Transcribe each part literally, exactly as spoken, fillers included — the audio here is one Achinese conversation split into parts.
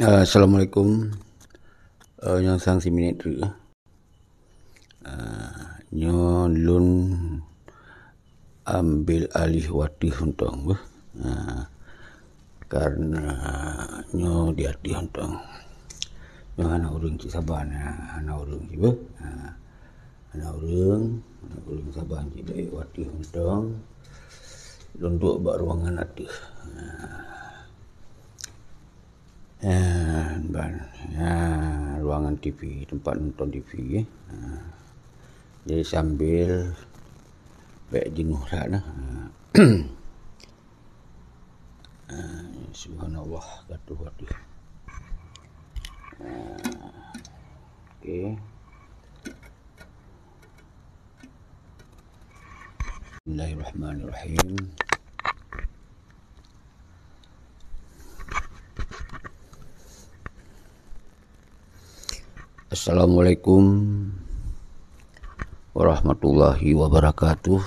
Assalamualaikum. Eh, nyang sang siminit treuk. Eh, nyoe lôn ambil alih watèe euntong beuh. Eh, karena nyoe di ateueh euntong. Nyoe hana ureueng cit saban, eh, hana ureueng cit beuh. Eh, hana ureueng, hana ureueng saban cit deh watèe euntong. Lôn duek bak ruangan ateueh. Eh, Eh, ban, ya, ruangan T V, tempat nonton T V, eh. Ah, jadi sambil bèk jeuneuh that nah. Ah. Ah, subhanallah, gadoh, gadoh. Ah, oke. Bismillahirrahmanirrahim. Assalamualaikum warahmatullahi wabarakatuh.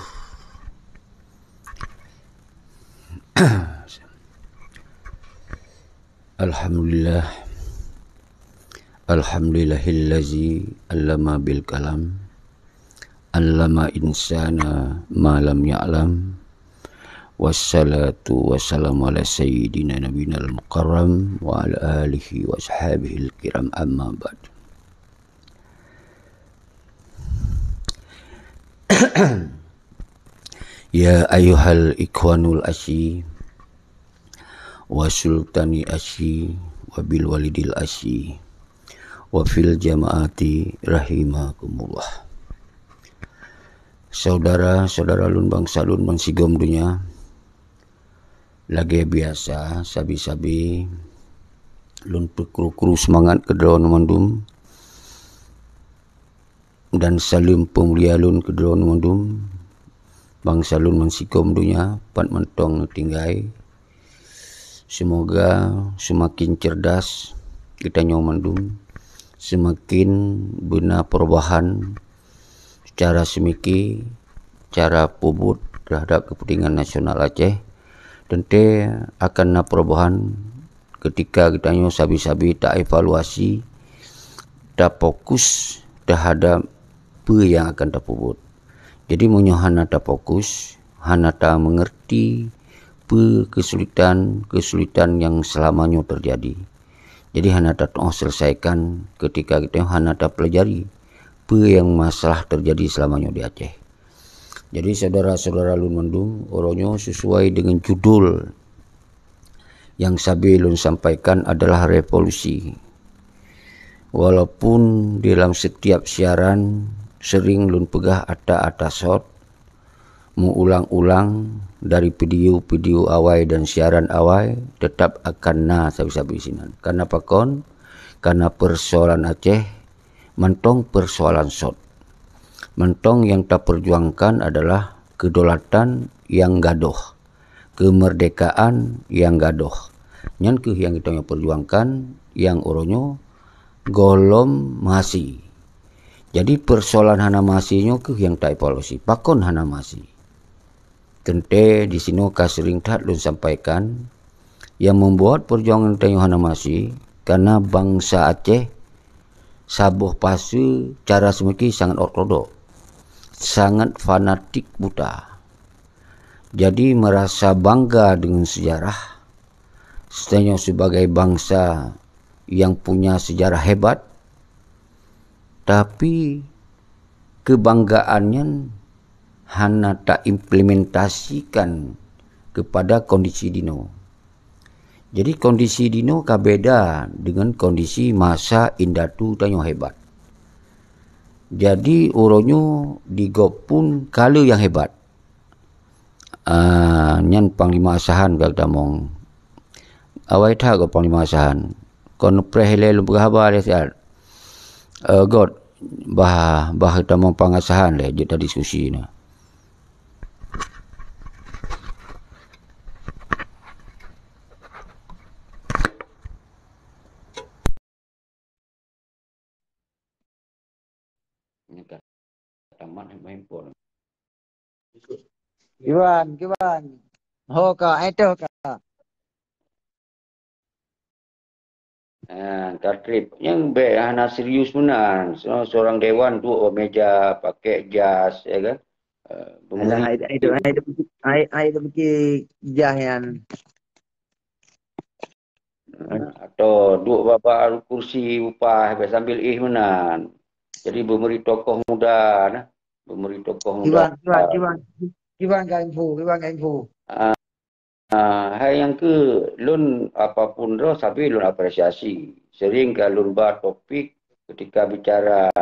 Alhamdulillah. Alhamdulillahillazi allama bil kalam. Allama insana ma lam ya'lam. Wassalatu wassalamu ala sayyidina nabiyina al-mukarram wa ala alihi wa ashabihi al-kiram, amma ba'd. Ya ayyuhal ikhwanul asyi wa sultani asyi wa bil walidil asyi wa fil jama'ati rahimakumullah. Saudara-saudara lôn, bansa lôn bansigom donya, lagèe biasa, sabe-sabe lôn peukru-kru seumangat keu droeneuh mandum. Dan saleuem peumulia lôn keu droeneuh mandum, bansa lôn bansigom donya, pat mantong neutinggai. Seumoga seumaken ceurdas geutanyoe mandum, seumaken beuna peurubahan cara seumike, cara peubuet teuhadap keupeuntengan nasional Aceh. Teuntèe akan na peurubahan keutika geutanyoe sabe-sabe taevaluasi, tafokus teuhadap peue nyang akan tapeubuet. Jadi, meunyoe hana tafokus, hana tameungerti peue keusulitan-keusulitan nyang seulama nyoe teujadi, jadi hana tatu'oh seuleusaikan keutika geutanyoe hana tapeulajari peue nyang masalah teujadi seulama nyoe di Aceh. Jadi, syedara-syedara lôn mandum, uroe nyoe sesuai deungon judul nyang sabe lôn sampaikan adalah revolusi. Walaupun di dalam setiap siaran sering lôn peugah ata-ata sot, meuulang-ulang dari video-video awai dan siaran awai, tetap akan na sabe-sabe sinan. Karena pakon? Karena persoalan Aceh mantong persoalan sot. Mantong nyang taperjuangkan adalah kedaulatan nyang gadôh, keumeurdekaan nyang gadôh. Nyan kheueh nyang geutanyoe perjuangkan, nyang uroe nyoe gohlom meuhasé. Jadi, persoalan hana meuhasé nyoe kheueh nyang taevaluasi. Pakon hana meuhasé? Teuntèe disinoe ka seuring that lôn sampaikan, nyang membuat perjuangan tanyoe hana meuhasé, karena bansa Aceh saboh paseue cara seumike sangat ortodok, sangat fanatik buta. Jadi, merasa bangga dengan sejarah, tanyoe sebagai bansa yang punya sejarah hebat, tapi kebanggaan nyan hana taimplementasikan kepada kondisi dinoe. Jadi, kondisi dinoe ka beda dengan kondisi masa indatu tanyoe hebat. Jadi, uroe nyoe di gob pun ka le nyang hebat. Ah, nyan Panglima Asahan ka geutamong. Awai that gob Panglima Asahan. Kon preh ilèe lôn peugah haba lé siat. Eh, göt, bah, bah geutamong Pang Asahan lé, jeuet tadiskusi na. Nyan ka tamat main phone. Kiban, kiban. Ho ka, eh, toh ka. Ha, ka trip. Nyang bèk hana serius meunan. Se-, seurang dewan duek bak meja, pakai jas, ya kan? Eh, Alah, hai, hai, hai, hai, hai, hai, dah fikir jah nyan. Atau duek bak, bak kursi upah, sambil ih meunan. Jadi, beumeri tokoh muda, nah. Beumeri tokoh muda. Kiban, kiban, kiban, kiban ka info, kiban ka info. Ah, ah, hai nyang keu lôn, apapun droe sabe lôn apresiasi. Sering ka lôn ba topik ketika bicara,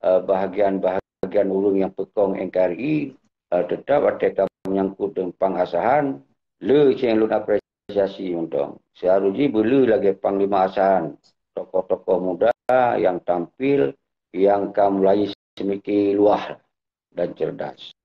eh, bahagian-bahagian ureueng nyang peukong N K R I, eh, tetap até ka menyangkut deungon Pang Asahan, le cit nyang lôn apresiasi mantong. Seharusnya beu le lagèe Panglima Asahan, tokoh-tokoh muda yang tampil, yang ka mulai seumiké luwah dan cerdas.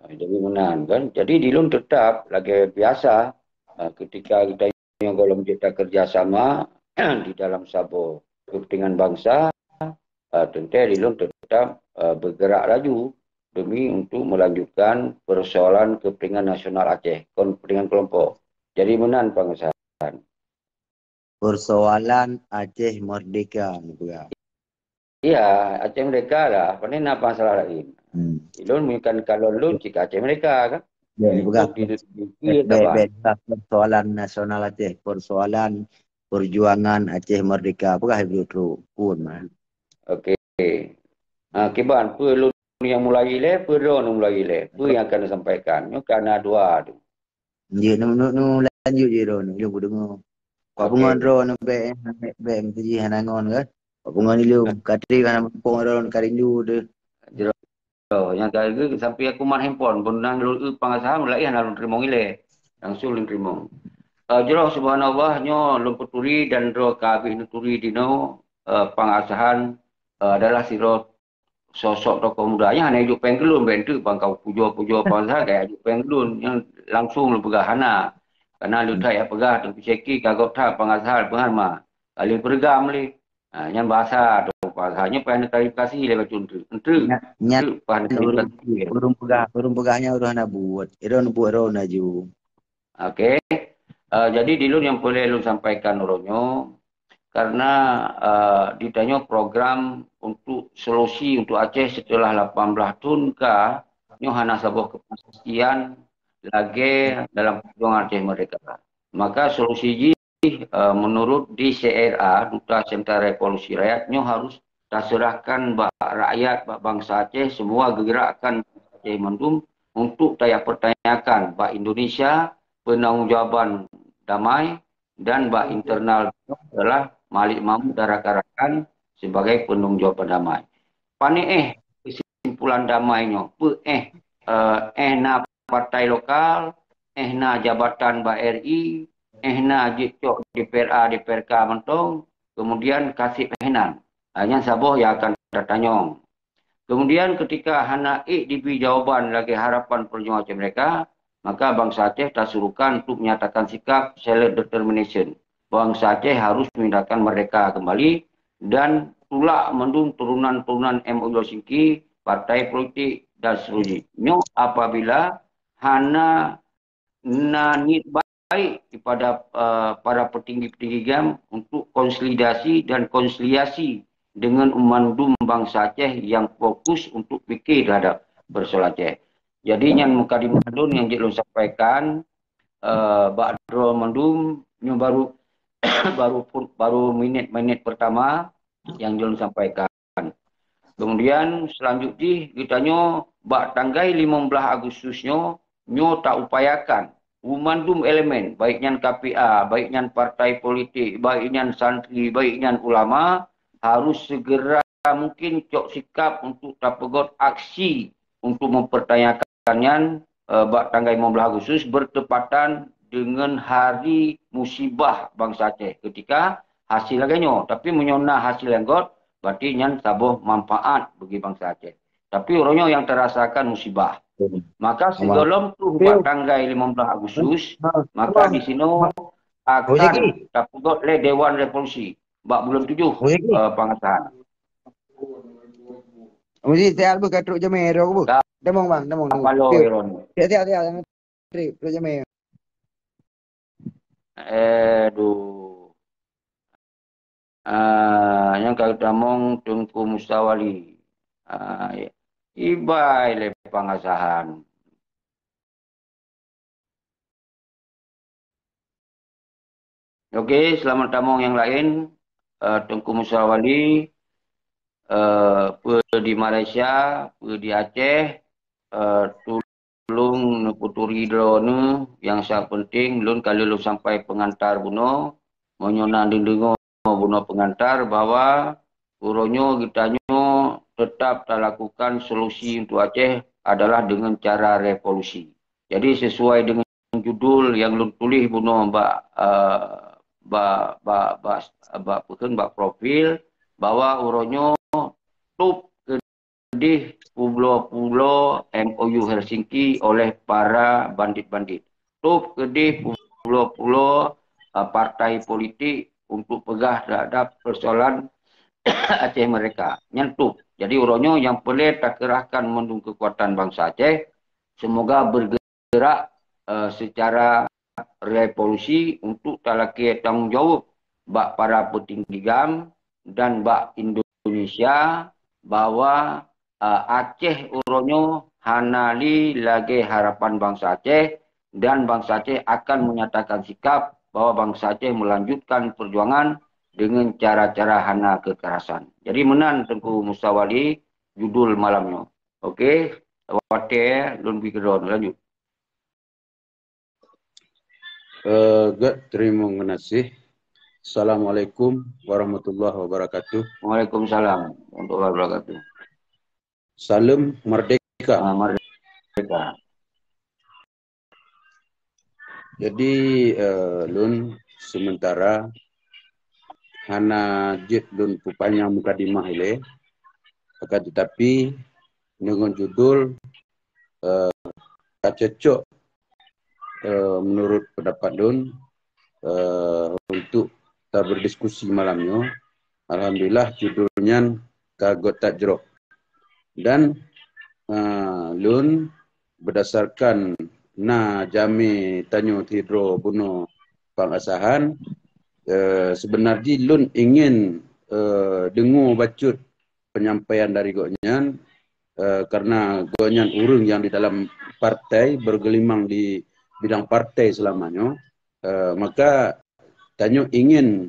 Ha, jadi meunan kan. Jadi di lôn tetap lagèe biasa, ha, ketika kita nyoe gohlom jeuet takeureuja sama di dalam saboh kepentingan bangsa, ha, teuntèe di lôn tetap, ha, bergerak laju demi untuk melanjutkan persoalan kepentingan nasional Aceh, kon kepentingan kelompok. Jadi meunan Pang Asahan. Persoalan Aceh Merdeka neupeugah. Iya, Aceh Merdeka lah. Pane na masalah lain? Hmm. Lôn bukan, kalau lôn cit ka Aceh Merdeka kan. Ya, neupeugah. Untuk di, di, di, bèk, bèk, bèk, persoalan nasional Aceh, persoalan perjuangan Aceh Merdeka. Peugah ibu tu, pun mah. Okey. Ha, kiban, peue lôn nyang mulai ilèe, peue droeneuh mulai ilèe, peue nyang akan disampaikan. Nyoe ka na dua tu. Jeuet nu, nu, nu lanjut jih droeneuh, ilôn kudeungoe. Walaupun ngon droeneuh bèk, bèk, bèk meuteujih hana ngon kan. Walaupun ngon ilôn, kadri hana muphom droeneuh ka rindu deuh. Jroh, nyang ka geu sampai aku mat handphone, pun nang lôn eu Pang Asahan, mulai hana lôn teurimong ilèe. Langsung lôn teurimong. Eh, jroh, subhanallah, nyoe lôn peuturi dan droe ka habéh neuturi dinoe, eh, Pang Asahan, eh, adalah sidroe sosok tokoh muda. Nyan hana ijok péng keu lôn, bèk teuk bang ka pujoe-pujoe Pang Asahan, ka ijok péng keu lôn. Nyan langsung lôn peugah hana. Karena lôn that jak peugah, Teungku Syeki ka gob that Pang Asahan, peugah ma. Ka lheueh peureuga lé. Ha, nyan bahasa tu Pang Asahan. Nyoe payah neuklarifikasi lé bacut eunteuk. Eunteuk. Nyan, nyan payah neuklarifikasi lé. Ureueng peugah, ureueng peugah nyan ureueng hana buet. Droeneuh buet droeneuh laju. Okey. Eh, jadi di lôn nyang peureulèe lôn sampaikan uroe nyoe, karena, eh, ditanyoe program untuk solusi untuk Aceh setelah lapan belas thon ka, nyoe hana saboh kepastian lagèe dalam perjuangan Aceh Merdeka. Maka solusi jih, eh, menurut D C R A, Duta Sentra Revolusi Rakyat, nyoe harus taseurahkan bak rakyat, bak bansa Aceh, semua geugeurakkan Aceh mandum untuk tajak pertanyakan bak Indonesia peunanggung jawaban damai dan bak internal adalah Malik Mahmud dan rakan-rakan sebagai peunanggung jawaban damai. Pane éh kesimpulan damai nyoe, peue éh, eh, éh na partai lokal, éh na jabatan bak R I, éh na jeuet cok D P R A, D P R K mantong, kemudian ka sép éh nan. Ha, nyan saboh nyang akan tatanyong. Kemudian ketika hana ék dibri jawaban lagèe harapan perjuangan Aceh Merdeka, maka bansa Aceh tasuruhkan untuk menyatakan sikap self determination. Bansa Aceh harus menyatakan merdeka kembali dan tulak mandum turunan-turunan M O U Helsinki, partai politik dan seterusnya. Nyoe apabila hana na niet baik kepada, eh, para petinggi-petinggi GAM untuk konsolidasi dan konsiliasi dengan mandum bansa Aceh yang fokus untuk fikir terhadap persoalan Aceh. Jadi nyan mukadimah lôn nyang jeuet lôn sampaikan, eh, bak droe mandum nyoe baru, baru pun, baru minit-minit pertama nyang jeuet lôn sampaikan. Kemudian selanjut jih geutanyoe bak tanggai limong blaih Agustus nyoe, nyoe taupayakan u mandum elemen, baik nyan K P A, baik nyan partai politik, baik nyan santri, baik nyan ulama, harus segera mungkin cok sikap untuk tapeugöt aksi untuk mempertanyakan nyan, eh, bak tanggai limong blaih Agustus bertepatan dengan hari musibah bansa Aceh. Ketika hasil lagèe nyoe, tapi meunyoe na hasil nyang göt, berarti nyan saboh manfaat bagi bansa Aceh. Tapi uroe nyoe nyang tarasakan musibah. Maka sigohlom troh bak tanggai limong blaih Agustus, maka di sinoe akan tapeugöt lé Dewan Revolusi bak buleuen tujoh, eh, Pang Asahan. Mesti tiap beuh ka trok jamé ro beuh. Demong bang, demong. Apa lo Iron? Tiap tiap tiap trip trok jamé. Aduh. Ah, nyang ka tamong Teungku Musa Wali. Ah, ibai lé pangasahan. Oke, selamat tamong nyang laén. Eh, Teungku Musa Wali, eh, peue di Malaysia, peue di Aceh, eh, tulông neuputuri droeneuh nyang sangat penting. Lôn ka lheueh lôn sampai pengantar bunoe. Meunyoe na neudeungoe bunoe pengantar bahwa uroe nyoe geutanyoe tetap talakukan solusi untuk Aceh adalah dengan cara revolusi. Jadi sesuai dengan judul yang lôn tuléh bunoe bak, eh, bak, bak, bak, bak, peue kheun, bak profil, bahwa uroe nyoe top keudeh pulo-pulo M O U Helsinki oleh para bandit-bandit. Top keudeh pulo-pulo, eh, partai politik untuk peugah terhadap persoalan Aceh Merdeka. Nyan top. Jadi uroe nyoe nyang peureulée takeurahkan mandum keukuatan bansa Aceh, semoga bergerak, eh, secara revolusi untuk talakée tanggong jaweueb bak para peutinggi GAM dan bak Indonesia bahwa, eh, Aceh uroe nyoe hana lé lagée harapan bansa Aceh dan bansa Aceh akan menyatakan sikap bahwa bansa Aceh melanjutkan perjuangan dengan cara-cara hana kekerasan. Jadi meunan Teungku Musa Wali judul malam nyoe. Oke, watée lôn bri keudroe lanjut. Eh, gét teurimong geunaséh. Assalamualaikum warahmatullahi wabarakatuh. Waalaikumsalam warahmatullahi wabarakatuh. Saleuem merdeka. Ah, merdeka. Jadi, eh, lôn sementara hana jeuet lôn peupanyang mukadimah ilée, akan tetapi deungon judul, eh, ka cocok, eh, menurut pendapat lôn, eh, untuk taberdiskusi malam nyoe. Alhamdulillah, judul nyan ka gét that jroh. Dan, eh, lôn berdasarkan na jamé tanyoe sidroe bunoe pangasahan, eh, sebenar jih lôn ingin, eh, deungoe bacut penyampaian dari gobnyan, eh, karena gobnyan ureuëng yang di dalam partai, bergelimang di bidang partai selama nyoe, eh, maka tanyoe ingin,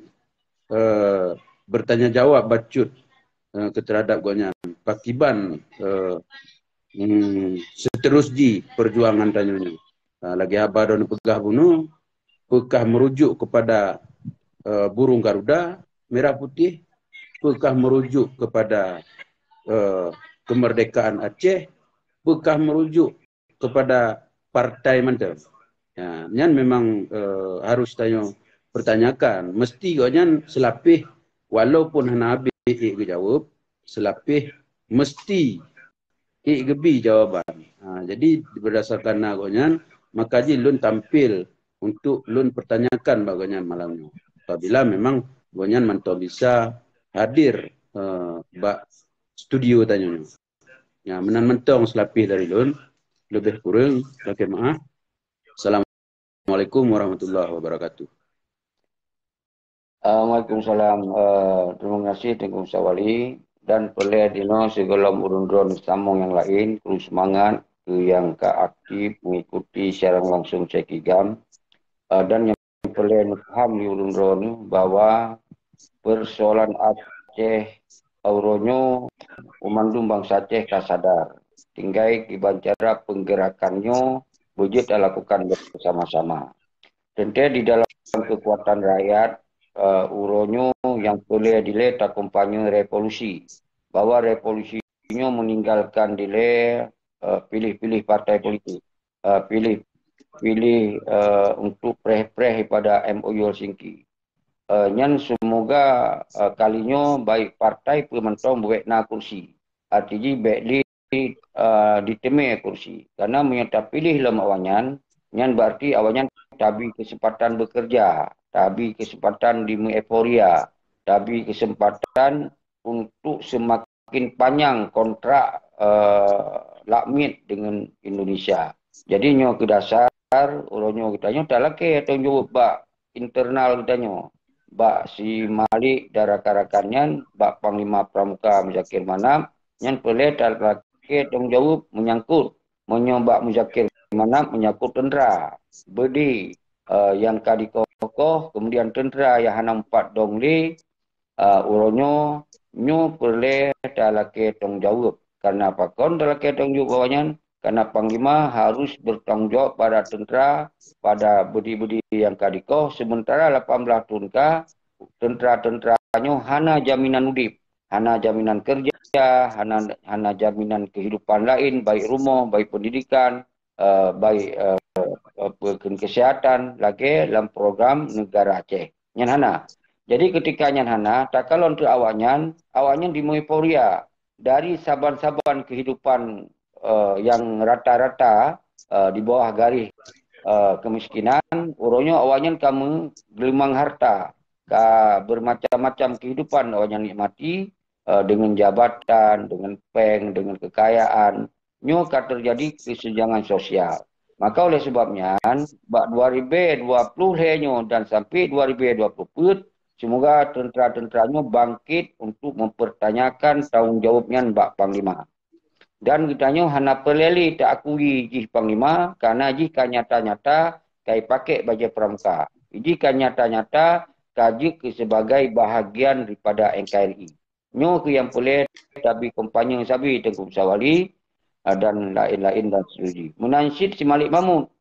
eh, bertanya jawab bacut, eh, keu terhadap gobnyan. Pakiban, eh, hmm, seterus jih perjuangan tanyoe nyoe. Ah, lagée haba droeneuh peugah bunoe, peukah merujuk kepada, eh, burung garuda merah putih, peukah merujuk kepada, eh, kemerdekaan Aceh, peukah merujuk kepada partai mantong. Ya, nyan memang, eh, harus tanyoe pertanyakan. Mesti gobnyan seulapeh, walaupun hana habéh ék geujaweueb, seulapeh mesti ék geubi jawaban. Ha, jadi berdasarkan na gobnyan, maka jih lôn tampil untuk lôn pertanyakan bak gobnyan malam nyoe. Apabila memang gobnyan mantong bisa hadir, eh, bak studio tanyoe nyoe. Ya, meunan mantong seulapeh dari lôn, leubeh kureueng lakée meuáh. Assalamualaikum warahmatullahi wabarakatuh. Waalaikumsalam. Eh, terima kasih Teungku Musa Wali. Dan peureulée jinoe sigohlom ureuëng droeneuh tamong nyang laén, kru seumangat keu nyang ka aktif mengikuti siaran langsung C K GAM. Eh, dan nyang peureulée neupaham lé ureuëng droeneuh bahwa persoalan Aceh uroe nyoe, mandum bansa Aceh ka sadar. Tinggai kiban cara penggerakan nyoe beujeuet talakukan bersama-sama. Teuntée di dalam keukuatan rakyat, eh, uroe nyoe nyang peureulée dilée takumpanye revolusi, bahwa revolusi nyoe meninggalkan dilée, eh, piléh-piléh partai politik, eh, piléh, piléh, eh, untuk preh-preh daripada M O U Helsinki. Eh, nyan semoga, eh, kali nyoe baik partai peue mantong bék na kursi. Arti jih bék lé, eh, diteumé kursi. Karena meunyoe tapiléh lom awaknyan, nyan berarti awaknyan tabi kesempatan bekerja, tabi kesempatan di euforia, tabi kesempatan untuk semakin panjang kontrak, eh, lakmit dengan Indonesia. Jadi nyoe keu dasar, uroe nyoe geutanyoe talakée tanggong jaweueb bak internal geutanyoe. bak si Malik dan rakan-rakan nyan, bak Panglima Pramuka Muzakir Manaf, nyan peureulée talakée tanggung jaweueb menyangkut meunyoe bak Muzakir Manaf menyangkut teuntra, beudi, eh, nyang ka dikoh-koh, kemudian teuntra nyang hana meupat dong lé, eh, uroe nyoe, nyoe peureulée talakée tanggung jaweueb. Karena pakon talakée tanggung jaweueb awaknyan? Karena panglima harus bertanggung jawab pada teuntra, pada beudi-beudi nyang ka dikoh, sementara lapan belas thon ka, teuntra-teuntra nyoe hana jaminan udeb, hana jaminan kerja, hana, hana jaminan kehidupan lain, baik rumoh, baik pendidikan, eh, baik, eh, apa, ke-, kesihatan, lagée lam program negara Aceh. Nyan hana. Jadi ketika nyan hana, takalon keu awaknyan, awaknyan di euforia dari saban-saban kehidupan, eh, yang rata-rata, eh, di bawah garis, eh, kemiskinan, uroe nyoe awaknyan ka meugeulumang harta, ka bermacam-macam kehidupan awaknyan nikmati, eh, dengan jabatan, dengan peng, dengan kekayaan. Nyoe ka terjadi kesenjangan sosial. Maka oleh sebab nyan, bak dua ribu dua puluh lhée nyoe dan sampai dua ribu dua puluh peuet, semoga teuntra-teuntra nyoe bangkit untuk mempertanyakan tanggung jawab nyan bak panglima. Dan geutanyoe hana peureulée lé taakui jih panglima, karena jih ka nyata-nyata ka jipakée bajée pramuka. Jih ka nyata-nyata ka jeuet keu sebagai bahagian daripada N K R I. Nyoe keuh nyang peureulée tabi kompanye sabe Teungku Musawali, ah, dan laén-laén dan seterusnya. Meunan cit si Malik Mahmud,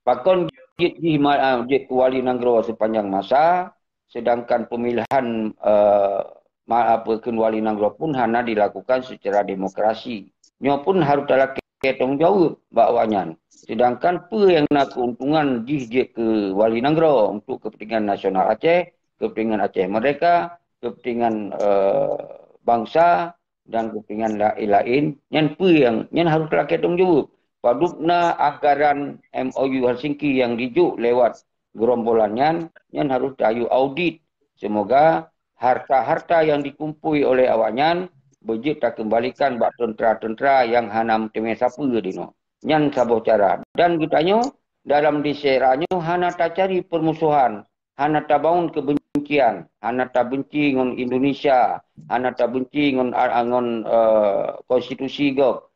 pakon jeuet jih ma-, ah, jeuet keu wali nanggroe sepanjang masa, sedangkan pemilihan, eh, ma-, apa, kheun wali nanggroe pun hana dilakukan secara demokrasi. Nyoe pun harus talakée tanggung jaweueb bak awaknyan. Sedangkan peue nyang na keuntungan jih jeuet keu wali nanggroe untuk kepentingan nasional Aceh, kepentingan Aceh Merdeka, kepentingan, eh, bansa dan kepentingan laén-laén, nyan peue nyang, nyan harus talakée tanggung jaweueb. Padub na anggaran M O U Helsinki nyang jijok lewat gerombolan nyan, nyan harus tayue audit. Semoga harta-harta nyang dikumpui oleh awaknyan beujeuet takeumbalikan bak teuntra-teuntra nyang hana meuteumé sapeue dinoe. Nyan saboh cara. Dan geutanyoe dalam diaspora nyoe hana tacari permusuhan, hana tabangun kebencian, hana tabenci ngon Indonesia, hana tabenci ngon, a-, ngon, eh, konstitusi gob.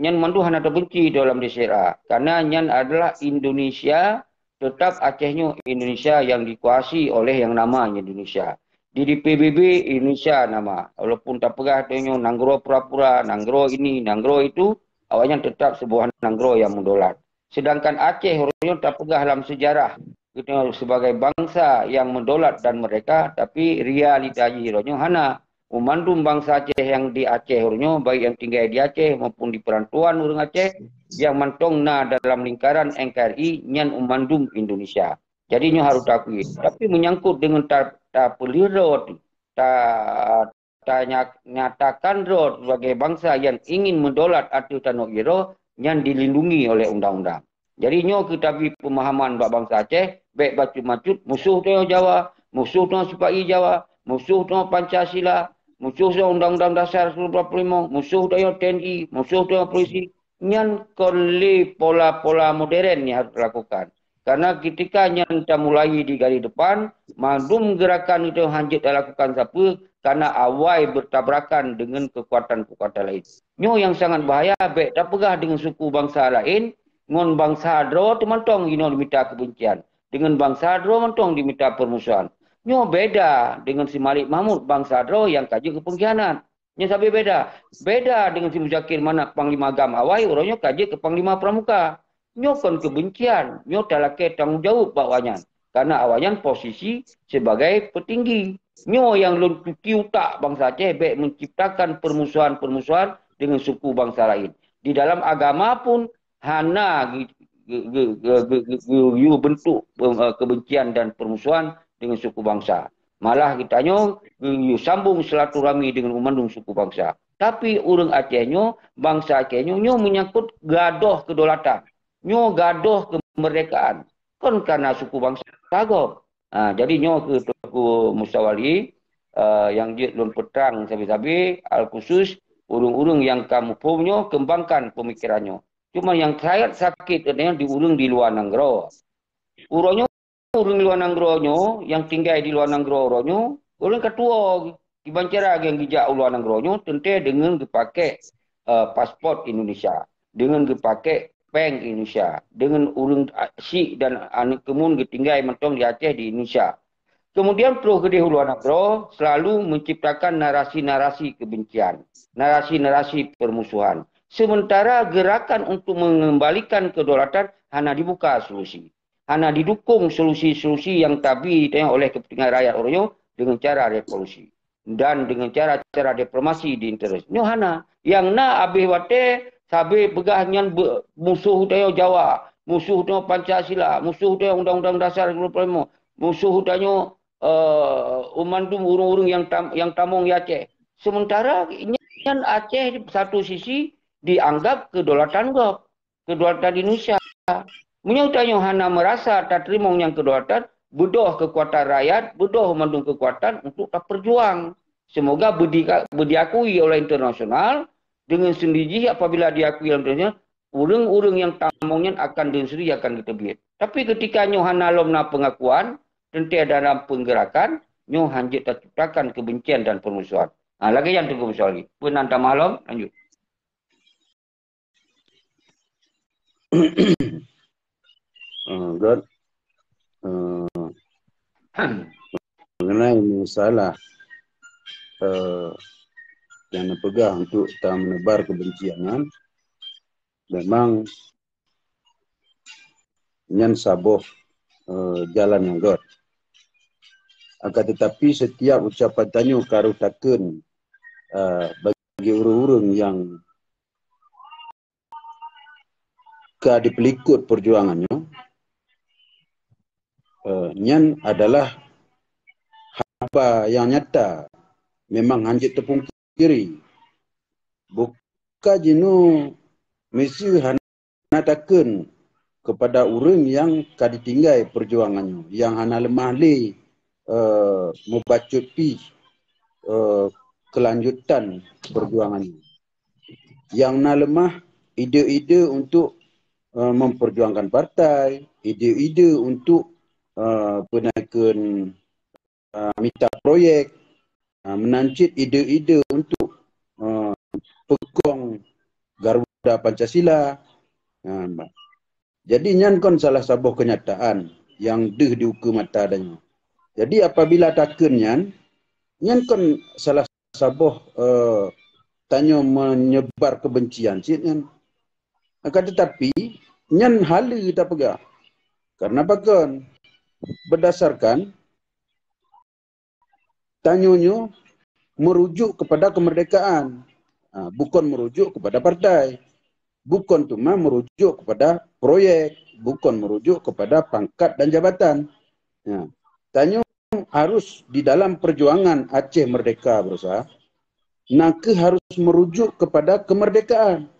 Nyan mandum hana tabenci dalam diaspora. Karena nyan adalah Indonesia, tetap Aceh nyoe Indonesia yang dikuasai oleh yang nama Indonesia. Di, di P B B Indonesia nama. Walaupun tapeugah tanyoe nanggroe pura-pura, nanggroe ini, nanggroe itu, awaknyan tetap sebuah nanggroe yang meudolat. Sedangkan Aceh uroe nyoe tapeugah lam sejarah geutanyoe sebagai bansa yang meudolat dan merdeka, tapi realita jih uroe nyoe hana. Meumandum bansa Aceh nyang di Aceh uroe nyoe, baik nyang tinggai di Aceh maupun di perantauan ureuëng Aceh, nyang mantong na dalam lingkaran N K R I, nyan meumandum Indonesia. Jadi nyoe harus taakui. Tapi menyangkut dengan ta-, tapeuliro, ta-, tanya-, nyatakan droe sebagai bansa yang ingin meudolat ateueh tanoh Iro, nyan dilindungi oleh undang-undang. Jadi nyoe keuh tabi pemahaman bak bansa Aceh, bék bacut-macut musuh tanyoe Jawa, musuh tanyoe sipa-i Jawa, musuh tanyoe Pancasila, musuh tanyoe Undang-Undang Dasar seribu sembilan ratus empat puluh lima, musuh tanyoe T N I, musuh tanyoe polisi. Nyan kon lé pola-pola modern nyang harus dilakukan. Karena ketika nyan tamulai di garis depan, mandum gerakan itu hanjeuet talakukan sapeue, karena awai bertabrakan dengan kekuatan-kekuatan lain. Nyoe nyang sangat bahaya, bék tapeugah dengan suku bansa lain, ngon bansa droe teumantong inoe dimita kebencian, dengan bansa droe mantong dimita permusuhan. Nyoe beda dengan si Malik Mahmud, bansa droe nyang ka jeuet keu pengkhianat. Nyoe sabe beda. Beda dengan si Muzakir Manaf, Panglima GAM awai, uroe nyoe ka jeuet keu Panglima Pramuka. Nyoe kon kebencian, nyoe talakée tanggung jaweueb bak awaknyan. Karena awaknyan posisi sebagai petinggi. Nyoe nyang lôn cuci utak bansa Aceh bék menciptakan permusuhan-permusuhan dengan suku bansa lain. Di dalam agama pun hana ge-, ge-, ge-, ge-, ge-, ge-, ge-, geuyue bentuk, eh, kebencian dan permusuhan dengan suku bansa. Malah geutanyoe geuyue sambung silaturahmi dengan meumandum suku bansa. Tapi ureuëng Aceh nyoe, bansa Aceh nyoe, nyoe menyangkut gadoh kedaulatan. Nyoe gadoh kemerdekaan. Kon karena suku bansa gob. Ha, jadi nyoe keuh Teungku Musawali, eh, nyang jeuet lôn peutrang sabe-sabe, al khusus ureuëng-ureuëng nyang ka muphom nyoe, kembangkan pemikiran nyoe. Cuma nyang sangat sakét adalah di ureuëng di luwa nanggroe. Uroe nyoe ureuëng luwa nanggroe nyoe nyang tinggai di luwa nanggroe uroe nyoe, ureuëng ka tuwoe, kiban cara nyang geujak u luwa nanggroe nyoe teuntée deungon geupakée, eh, paspot Indonesia, deungon geupakée péng Indonesia, deungon ureuëng, ah, syik dan aneuk keumun geutinggai mantong di Aceh di Indonesia. Kemudian ploh keudeh u luwa nanggroe selalu menciptakan narasi-narasi kebencian, narasi-narasi permusuhan. Sementara gerakan untuk mengembalikan kedaulatan hana dibuka solusi. Hana didukung solusi-solusi nyang tabi teuh oleh kepentingan rakyat uroe nyoe deungon cara revolusi dan deungon cara-cara diplomasi di internasional. Nyoe hana. Nyang na abéh watée sabe peugah nyan be-, musoh tanyoe Jawa, musoh tanyoe Pancasila, musoh tanyoe Undang-Undang Dasar dua puluh lima, musoh tanyoe, eh, mandum ureuëng-ureuëng nyang tam-, nyang tamong di Aceh. Sementara nyan Aceh satu sisi dianggap kedaulatan gob, kedaulatan Indonesia. Meunyoe tanyoe hana meurasa tateurimong nyang kedaulatan, beudôh keukuatan rakyat, beudôh mandum keukuatan untuk tapeurjuang. Semoga beudi-, beudiakui oleh internasional, deungon sendiri jih apabila diakui oleh internasional, ureuëng-ureuëng nyang tamong nyan akan deungon sendiri akan geuteubiet. Tapi ketika nyoe hana lom na pengakuan, teuntée dalam penggerakan, nyoe hanjeuet taciptakan kebencian dan permusuhan. Ha, lagée nyan Teungku Musyawari. Peue nan tamah lom, lanjut. Ah, Gad, ah, mengenai masalah, eh, nyang neupeugah untuk ta meunebar kebencian nyan, memang nyan saboh, eh, jalan nyang göt. Akan tetapi, setiap ucapan tanyoe ka rôh takheun, eh, bagi ureuëng-ureuëng nyang ka dipeulikot peujuangan nyoe, eh, nyan adalah haba nyang nyata, memang hanjeuet teupungkiri. Buka jinoe miseue hana takheun keupada ureuëng nyang ka ditinggai peujuangan nyoe, nyang hana leumah lé, eh, meubacut pih, eh, keulanjutan peujuangan nyoe. Nyang na leumah ide-ide untuk, eh, memperjuangkan partai, ide-ide untuk, eh, peue nan kheun, eh, mita proyek, eh, meunan cit ide-ide untuk, eh, peukong Garuda Pancasila. Eh, jadi nyan kon salah saboh keunyataan nyang deuh di ukeue mata tanyoe. Jadi apabila takheun nyan, nyan kon salah saboh, eh, tanyoe meunyebar keubencian cit nyan. Akan tetapi, nyan haleue tapeugah. Karena pakon? Berdasarkan tanyoe nyoe merujuk kepada kemerdekaan. Ha, bukon merujuk kepada partai. Bukon teuma merujuk kepada proyek, bukon merujuk kepada pangkat dan jabatan. Ha, tanyoe harus di dalam perjuangan Aceh Merdeka berusaha, nakeuh harus merujuk kepada kemerdekaan.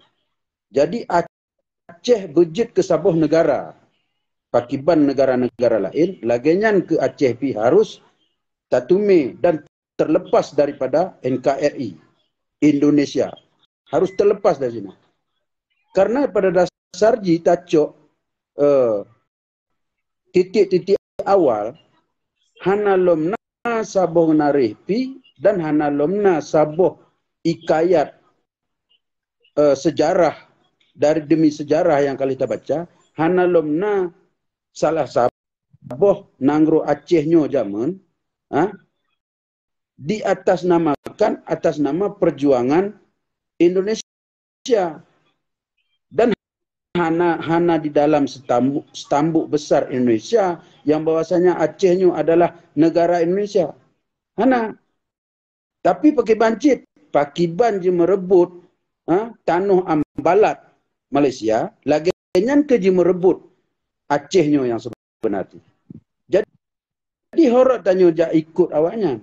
Jadi Aceh beujeuet keu saboh negara. Pakiban negara-negara laén, lagée nyan keu Aceh pih harus tateumé dan terlepas daripada N K R I, Indonesia. Harus terlepas dari sini. Karena pada dasar jih tacok, eh, titik-titik awal, hana lom na saboh naréh pih dan hana lom na saboh hikayat, eh, sejarah, dari demi sejarah nyang ka lheueh tabaca, hana lom na salah saboh nanggroe Aceh nyoe jameun, ha, diatasnamakan atas nama perjuangan Indonesia. Dan hana, hana di dalam stambuk, stambuk besar Indonesia yang bahwasanya Aceh nyoe adalah negara Indonesia. Hana. Tapi pakiban cit, pakiban jimeureubot, ha, tanoh Ambalat Malaysia, lagée nyan keuh jimeureubot Aceh nyoe nyang seubeuna jih. Jadi, ho rot tanyoe jak ikot awaknyan.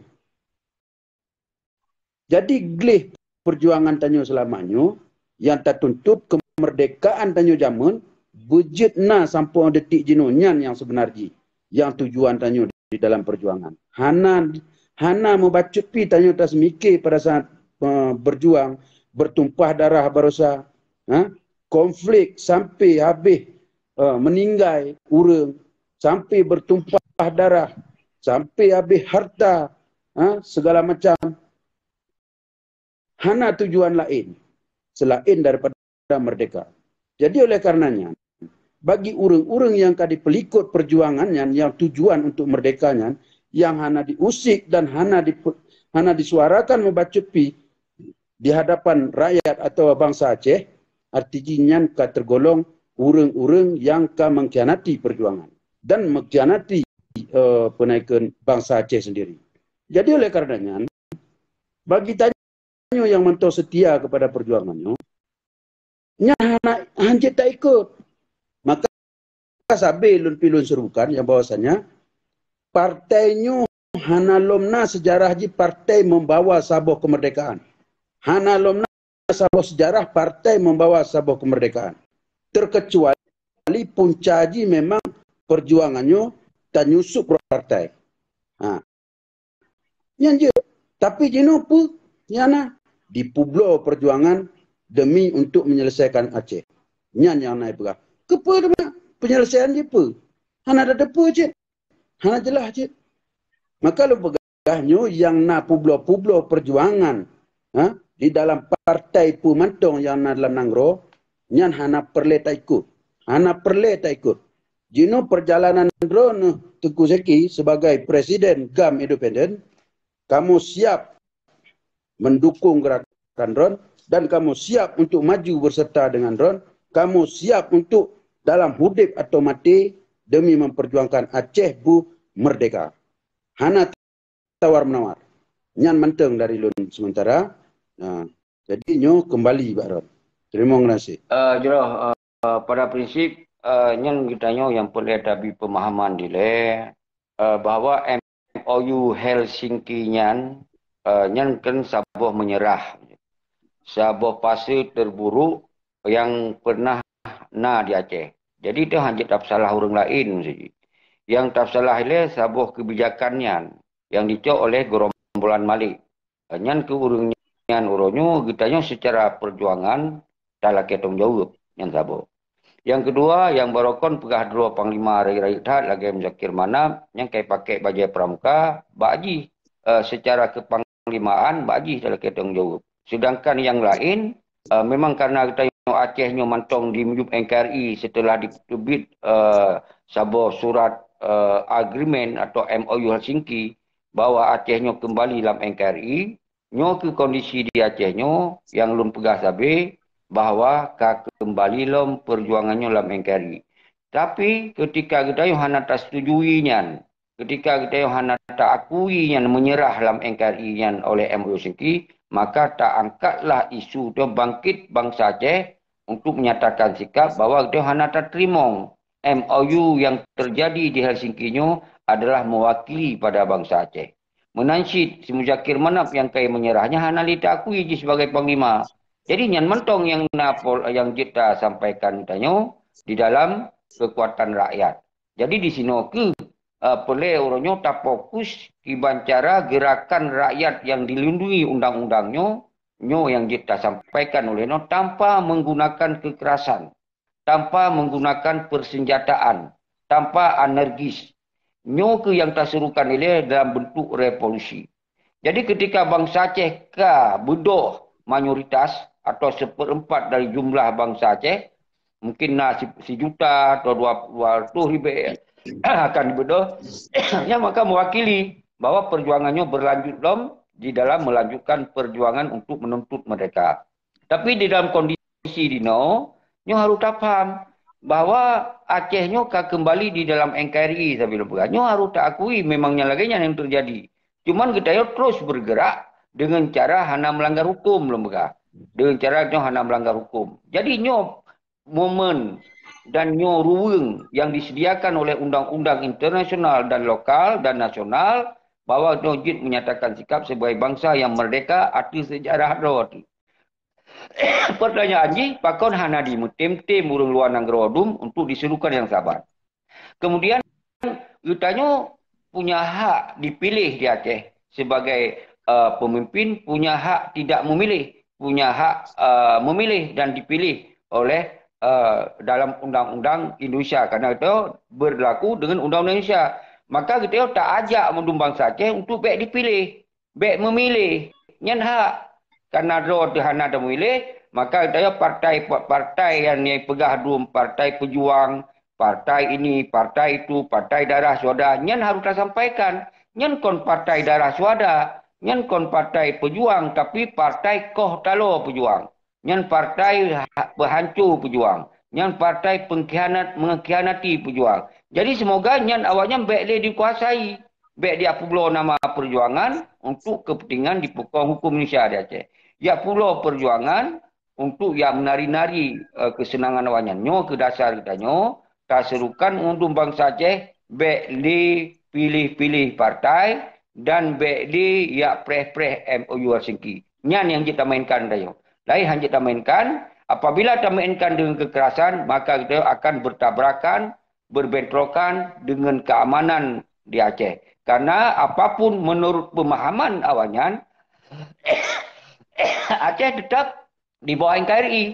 Jadi gleh perjuangan tanyoe seulama nyoe, nyang tatuntut keumeurdekaan tanyoe jameun, beujeuet na sampoe detik jinoe nyan nyang seubeuna jih, nyang tujuan tanyoe di dalam perjuangan. Hana, hana meubacut pih tanyoe taseumiké pada saat, eh, berjuang, bertumpah darah baroesa, ha? Konflik sampai habéh, eh, meuninggai ureuëng, sampai bertumpah darah, sampai habéh harta, ha, segala macam. Hana tujuan laén selain daripada merdeka. Jadi oleh karenanya, bagi ureuëng-ureuëng nyang ka dipeulikot perjuangan nyan, nyang tujuan untuk merdeka nyan, nyang hana diusik dan hana dipe-, hana disuarakan mubacut pi di hadapan rakyat atawa bansa Aceh, arti jih nyan ka tergolong ureuëng-ureuëng nyang ka mengkhianati perjuangan dan mengkhianati, eh, peue nan kheun bansa Aceh sendiri. Jadi oleh karenanya, bagi tanyoe nyang mantong setia kepada perjuangan nyoe, nyan hana, hanjeuet taikot. Maka sabe lôn pi lôn serukan nyang bahwasanya partai nyoe hana lom na sejarah jih partai membawa saboh kemerdekaan. Hana lom na saboh sejarah partai membawa saboh kemerdekaan. Terkecuali punca jih memang perjuangan nyoe tanyusup rot partai. Ha. Nyan jeuet. Tapi jinoe peue? Nyan na dipubloe perjuangan demi untuk menyelesaikan Aceh. Nyan nyang na ipeugah. Keupeue teuma? Penyelesaian jih peue? Hana tateupeue cit. Hana jeulaih cit. Maka lôn peugah nyoe nyang na publoe-publoe perjuangan, ha, di dalam partai peue mantong nyang na dalam nanggroe, nyan hana peureulée taikot. Hana peureulée taikot. Jinoe perjalanan droeneuh Teungku Zaki sebagai Presiden GAM Independen, kamoe siap mendukung gerakan droen dan kamoe siap untuk maju berserta dengan droen. Kamoe siap untuk dalam hudeb atau mati demi memperjuangkan Aceh bu merdeka. Hana tawar-menawar. Nyan mantong dari lôn sementara. Nah, jadi nyoe kembali bak droen. Terima kasih. Eh, jroh, eh, pada prinsip, eh, nyan geutanyoe nyang peureulée tabi pemahaman dilée, eh, bahwa M O U Helsinki nyan, eh, nyan kan saboh menyerah. Saboh fase terburuk yang pernah na di Aceh. Jadi, teuh hanjeuet tapeusalah ureuëng laén saja. Yang tapeusalah ilée saboh kebijakan nyan yang dicok oleh gerombolan Malik. Nyan keu ureuëng nyan uroe nyoe geutanyoe secara perjuangan talakée tanggung jaweueb nyan saboh. Yang kedua, yang barokon peugah droe panglima rayeuk-rayeuk that lagée Muzakir Manaf nyang kai pakai bajée pramuka, bak jih, eh, secara kepanglimaan bak jih talakée tanggung jaweueb. Sedangkan yang laén, eh, memang karena geutanyoe Aceh nyoe mantong di miyueb N K R I setelah diteubit, eh, saboh surat, eh, agreement atau M O U Helsinki bahwa Aceh nyoe kembali lam N K R I, nyoe keu kondisi di Aceh nyoe nyang lôn peugah sabe bahwa ka kembali lom perjuangan nyoe lam N K R I. Tapi ketika geutanyoe hana tasetujui nyan, ketika geutanyoe hana taakui nyan menyerah lam N K R I nyan oleh M O U Helsinki, maka taangkatlah isu teuh bangkit bansa Aceh untuk menyatakan sikap bahwa geutanyoe hana tateurimong M O U yang terjadi di Helsinki nyoe adalah mewakili pada bansa Aceh. Meunan cit, si Muzakir Manaf nyang kai menyerah nyan hana lé taakui jih sebagai panglima. Jadi, nyan mantong nyang na pol-, nyang jeuet tasampaikan tanyoe di dalam kekuatan rakyat. Jadi, di sinoe keuh, eh, peureulée uroe nyoe tafokus kiban cara gerakan rakyat nyang dilindungi undang-undang nyoe, nyoe nyang jeuet tasampaikan ulée nyoe tanpa menggunakan kekerasan, tanpa menggunakan persenjataan, tanpa anearkis. Nyoe keuh nyang taserukan ilée dalam bentuk revolusi. Jadi, ketika bansa Aceh ka beudôh mayoritas atau seperempat dari jumlah bansa Aceh, mungkin na si-, sijuta atau dua, dua ratus ribée akan dibeudôh, nyan maka mewakili bahwa perjuangan nyoe berlanjut lom di dalam melanjutkan perjuangan untuk menuntut merdeka. Tapi di dalam kondisi di noe, nyoe harôh tapaham bahwa Aceh nyoe ka kembali di dalam N K R I sambil peugah. Nyoe harôh taakui memang nyang lagée nyan nyang terjadi. Cuman geutanyoe terus bergerak dengan cara hana melanggar hukum lom peugah. Dengan cara nyoe hana melanggar hukum. Jadi nyoe momen dan nyoe ruweueng yang disediakan oleh undang-undang internasional dan lokal dan nasional bahwa nyoe jeuet menyatakan sikap sebagai bangsa yang merdeka ateueh sejarah droe teuh. Pertanyaan jih, pakon hana dimeutem-tem ureuëng luwa nanggroe dum untuk diserukan nyang saban? Kemudian, geutanyoe punya hak dipilih di Aceh sebagai, eh, pemimpin, punya hak tidak memilih, punya hak, eh, memilih dan dipilih oleh, eh, dalam undang-undang Indonesia, karena itu berlaku dengan undang-undang Indonesia. Maka geutanyoe taajak mandum bansa Aceh untuk bék dipiléh, bék meumiléh. Nyan hak. Karena droe teuh hana teumiléh, maka geutanyoe partai-partai nyang peugah dum partai pejuang, partai ini, partai itu, partai darah syuhada, nyan harus tasampaikan. Nyan kon partai darah syuhada, nyan kon partai pejuang, tapi partai koh taloe pejuang. Nyan partai ha-, peuhanco peujuang. Nyan partai pengkhianat, mengkhianati peujuang. Jadi semoga nyan awaknyan bék lé dikuasai. Bék diapubloe nama perjuangan untuk kepentingan dipukong hukum Indonesia di Aceh. Diapubloe perjuangan untuk ya menari-nari, eh, kesenangan awaknyan. Nyoe keu dasar geutanyoe, taserukan undum bansa Aceh, bék lé piléh-piléh partai dan bék lé yak preh-preh M O U Helsinki. Nyan nyang jeuet tamainkan tanyoe. Laén han jeuet tamainkan, apabila tamainkan dengan kekerasan, maka kita akan bertabrakan, berbentrokan dengan keamanan di Aceh. Karena apapun menurut pemahaman awaknyan, Aceh tetap di bawah N K R I.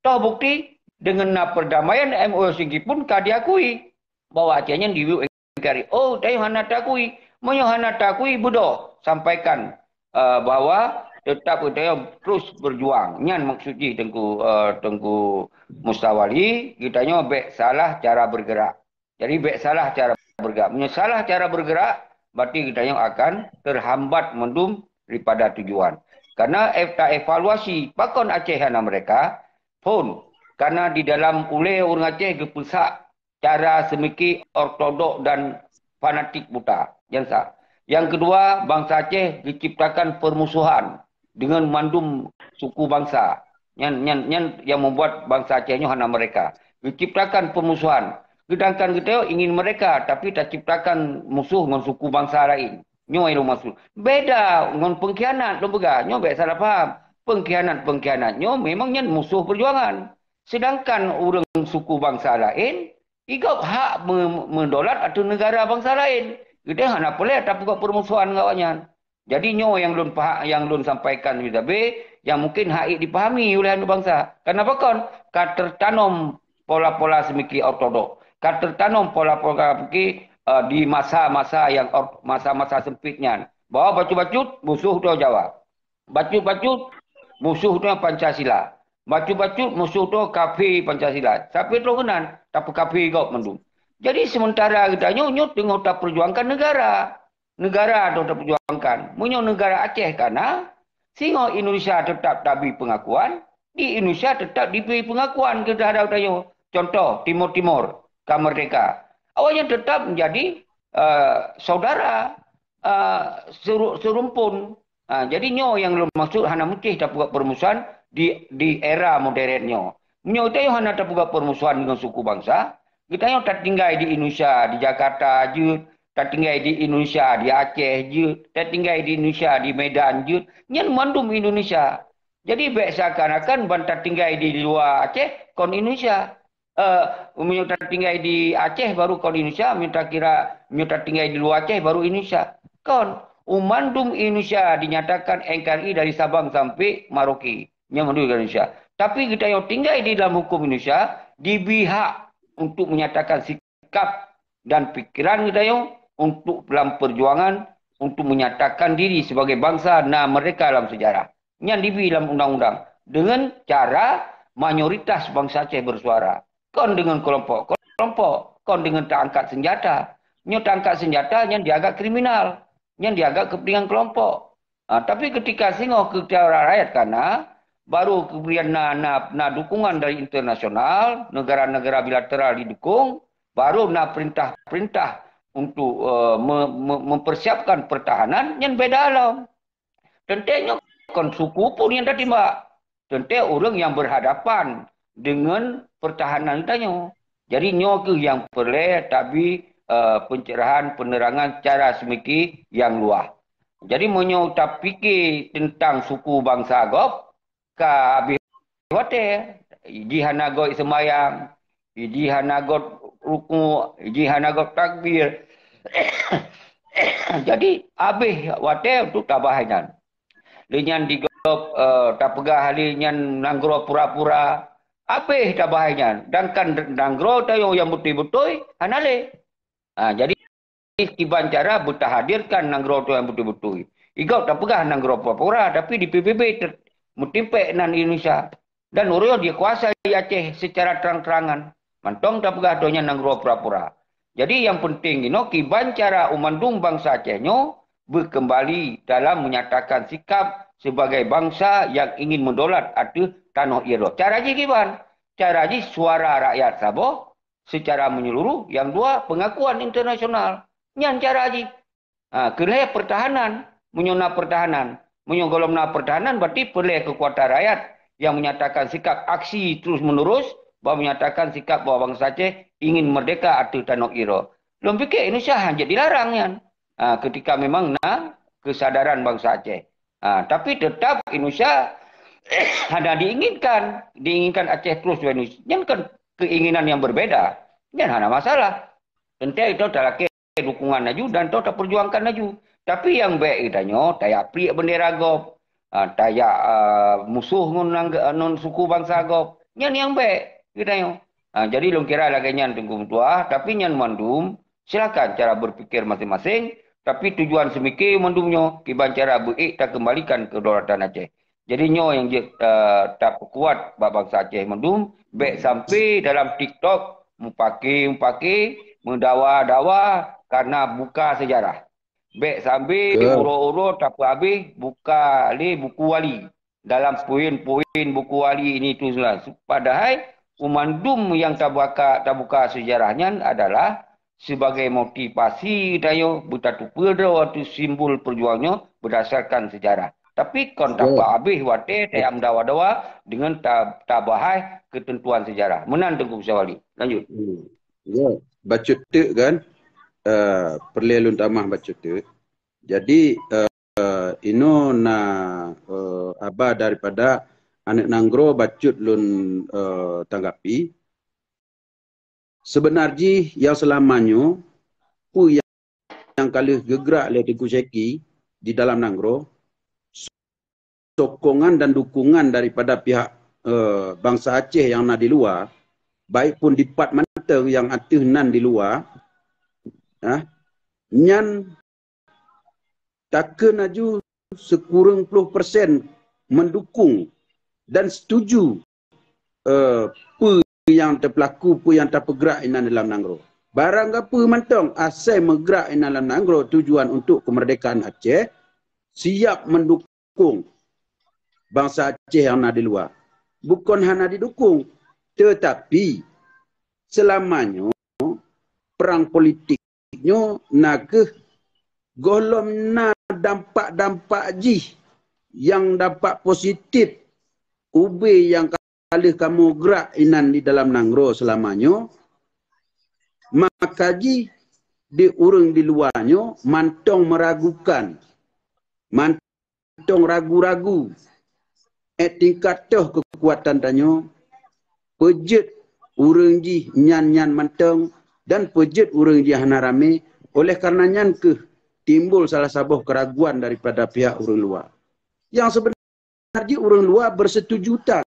Toh bukti, dengan na perdamaian M O U Helsinki pun ka diakui bahwa Aceh nyan di N K R I. Oh, tanyoe hana takui. Meunyoe hana takui, beudôh sampaikan, eh, bahwa tetap geutanyoe terus berjuang. Nyan maksud jih Teungku, eh, Teungku Mustawali, geutanyoe bék salah cara bergerak. Jadi bék salah cara bergerak. Meunyoe salah cara bergerak, berarti geutanyoe akan terhambat mandum daripada tujuan. Karena ev-, ta evaluasi, pakon Aceh hana merdeka? Phon, karena di dalam ulée ureuëng Aceh geupeusak cara seumiké ortodok dan fanatik buta. Nyan sa. Yang kedua, bansa Aceh diciptakan permusuhan dengan mandum suku bangsa. Nyan, nyan, nyan yang membuat bansa Aceh nyoe hana merdeka. Diciptakan permusuhan. Sedangkan kita ingin merdeka, tapi terciptakan musuh dengan suku bangsa lain. Nyoe yang maksud. Beda dengan pengkhianat, lôn peugah. Nyoe bék salah paham. Pengkhianat-pengkhianat nyoe memang nyan musuh perjuangan. Sedangkan ureuëng suku bangsa lain, igop hak me-, meudolat ateueh negara bangsa lain. Geutanyoe hana peureulée tapeugah permusuhan ngon awaknyan. Jadi nyoe nyang lôn paha-, nyang lôn sampaikan sabe-sabe, nyang mungkin hait dipahami uleh aneuk bansa. Kenapa kon? Ka tertanam pola-pola seumiké ortodok. Ka tertanam pola-pola seumiké, eh, di masa-masa yang or-, masa-masa sempit nyan. Bahwa bacut-bacut musuh droe Jawa. Bacut-bacut musuh droe Pancasila. Bacut-bacut musuh droe kafé Pancasila. Sampai troh keunan, tapeukafé gob mandum. Jadi sementara geutanyoe nyoe teungoh taperjuangkan negara. Negara droe taperjuangkan. Meunyoe negara Aceh kana, singoh Indonesia tetap tabri pengakuan, di Indonesia tetap dibri pengakuan keu terhadap geutanyoe. Contoh, Timor Timur ka merdeka. Awaknyan tetap menjadi, eh, saudara, eh, seru-, serumpun. Ha, jadi nyoe nyang lôn maksud hana meusti tapeugah permusuhan di, di era modern nyoe. Meunyoe geutanyoe hana tapeugah permusuhan dengan suku bangsa, geutanyoe tatinggai di Indonesia, di Jakarta jeuet, tatinggai di Indonesia, di Aceh jeuet, tatinggai di Indonesia, di Medan jeuet, nyan mandum Indonesia. Jadi bék seakan-akan ban tatinggai di luwa Aceh kon Indonesia. Eh, meunyoe tatinggai di Aceh baru kon Indonesia, meunyoe takira, meunyoe tatinggai di luwa Aceh baru Indonesia. Kon, u mandum Indonesia dinyatakan N K R I dari Sabang sampai Merauke. Nyan mandum Indonesia. Tapi geutanyoe tinggai di dalam hukum Indonesia, dibri hak untuk menyatakan sikap dan pikiran geutanyoe untuk dalam perjuangan untuk menyatakan diri sebagai bangsa na merdeka dalam sejarah. Nyan dibri dalam undang-undang dengan cara mayoritas bansa Aceh bersuara. Kon dengan kelompok-kelompok, kon dengan taangkat senjata. Nyoe taangkat senjata nyan dianggap kriminal, nyan dianggap kepentingan kelompok. Ha, tapi ketika singoh ketika rakyat kana, baru kemudian na, na, na dukungan dari internasional, negara-negara bilateral didukung, baru na perintah-perintah untuk, eh, me-, me-, mempersiapkan pertahanan, nyan beda lom. Teuntée nyoe kon suku pun nyang tatimbak. Teuntée ureuëng nyang berhadapan dengan pertahanan tanyoe. Jadi nyoe keuh nyang peureulée tabi, eh, pencerahan, penerangan secara seumiké nyang luwah. Jadi meunyoe tapike teuntang suku bansa gob, ka habéh watée. Jih hana gob seumbahyang, jih hana gob rukuk, jih hana gob takbir. Jadi habéh watée untuk tabah nyan. Lé nyan di gob, eh, tapeugah lé nyan nanggroe pura-pura, habéh tabah nyan. Sedangkan nanggroe tanyoe nyang beutôi-beutôi hana lé. Ha, jadi kiban cara beutahadirkan nanggroe nyang beutôi-beutôi. Igob tapeugah nanggroe pura-pura, tapi di P B B ter-, meutimpék nan Indonesia. Dan uroe nyoe dikuasai Aceh secara terang-terangan. Mantong tapeugah donya nanggroe pura-pura. Jadi nyang penting inoe kiban cara u mandum bansa Aceh nyoe beukeumbali dalam menyatakan sikap sebagai bansa yang ingin mendaulat ateueh tanoh ie droe. Cara jih kiban? Cara jih suara rakyat saboh secara menyeluruh, yang dua pengakuan internasional. Nyan cara jih. Ha, keulhèe pertahanan, meunyoe na pertahanan. Meunyoe gohlom na pertahanan, berarti peureulèe keukuatan rakyat yang menyatakan sikap aksi terus-menerus, bahwa menyatakan sikap bahwa bansa Aceh ingin merdeka ateueh tanoh ie droe. Lôn pikir Indonesia hana jeuet dilarang nyan. Ha, ketika memang na kesadaran bansa Aceh. Ha, tapi tetap Indonesia hana diinginkan, diinginkan Aceh terus bak Indonesia. Nyan kan keinginan yang berbeda. Nyan hana masalah. Teuntèe itu talakèe dukungan laju dan toh taperjuangkan laju. Tapi nyang bèk geutanyoe tajak pliek bendera gob, ah, tajak, ah, musoh ngon nangga-, ngon suku bansa gob. Nyan nyang bèk geutanyoe. Ah, jadi lôn kira lagèe nyan Teungku Meutuah, tapi nyan mandum silakan cara berpikir masing-masing, tapi tujuan seumike mandum nyoe kiban cara beuék takeumbalikan kedaulatan Aceh. Jadi nyoe nyang jeuet, eh, tapeukuat bak bansa Aceh mandum, bèk sampai dalam TikTok mupake-mupake, meudawa-dawa karena buka sejarah. Bèk sampai uroe-uroe tapeuhabéh buka lé buku wali. Dalam poin-poin buku wali ini tu lah. Padahai u mandum nyang tabuka, tabuka sejarah nyan adalah sebagai motivasi geutanyoe beutatupeue droe ateueh simbol peujuang nyoe berdasarkan sejarah. Tapi kon tapeuhabéh watèe tajak meudawa-dawa deungon ta-, tabahas keuteuntuan sejarah. Meunan Teungku Syawali. Lanjut. Hmm. Ya, bacut teuk kan? Eh, peureulèe lôn tamah bacut teuk. Jadi, eh, inoe na, eh, haba daripada aneuk nanggroe bacut lôn, eh, tanggapi. Seubeuna jih nyang seulama nyoe, peue nyang ka lheueh geugrak lé Teungku Syeki di dalam nanggroe, sokongan dan dukungan daripada pihak, eh, bansa Aceh nyang na di luwa, baik pun dipat mantong nyang ateueh nan di luwa, ah, nyan takheun laju sikureueng ploh persen mendukung dan setuju, eh, peue nyang teupeulaku, peue nyang tapeugrak inan dalam nanggroe. Barang gapeue mantong asai meugrak inan dalam nanggroe tujuan untuk kemerdekaan Aceh, siap mendukung bansa Aceh nyang na di luwa. Bukon hana didukung, tetapi seulama nyoe perang politik nyoe na kheueh gohlom na dampak-dampak jih nyang dampak positif ubé nyang ka lheueh kamoe grak inan di dalam nanggroe seulama nyoe, maka jih di ureuëng di luwa nyoe mantong meuragukan, mantong ragu-ragu, eh, tingkat toh keukuatan tanyoe, peujeuet ureuëng jih nyan-nyan mantong dan peujeuet ureuëng jih hana ramé, oleh karena nyan kheueh timbul salah saboh keuraguan daripada pihak ureuëng luwa. Nyang seubeuna jih ureuëng luwa beuseutuju that.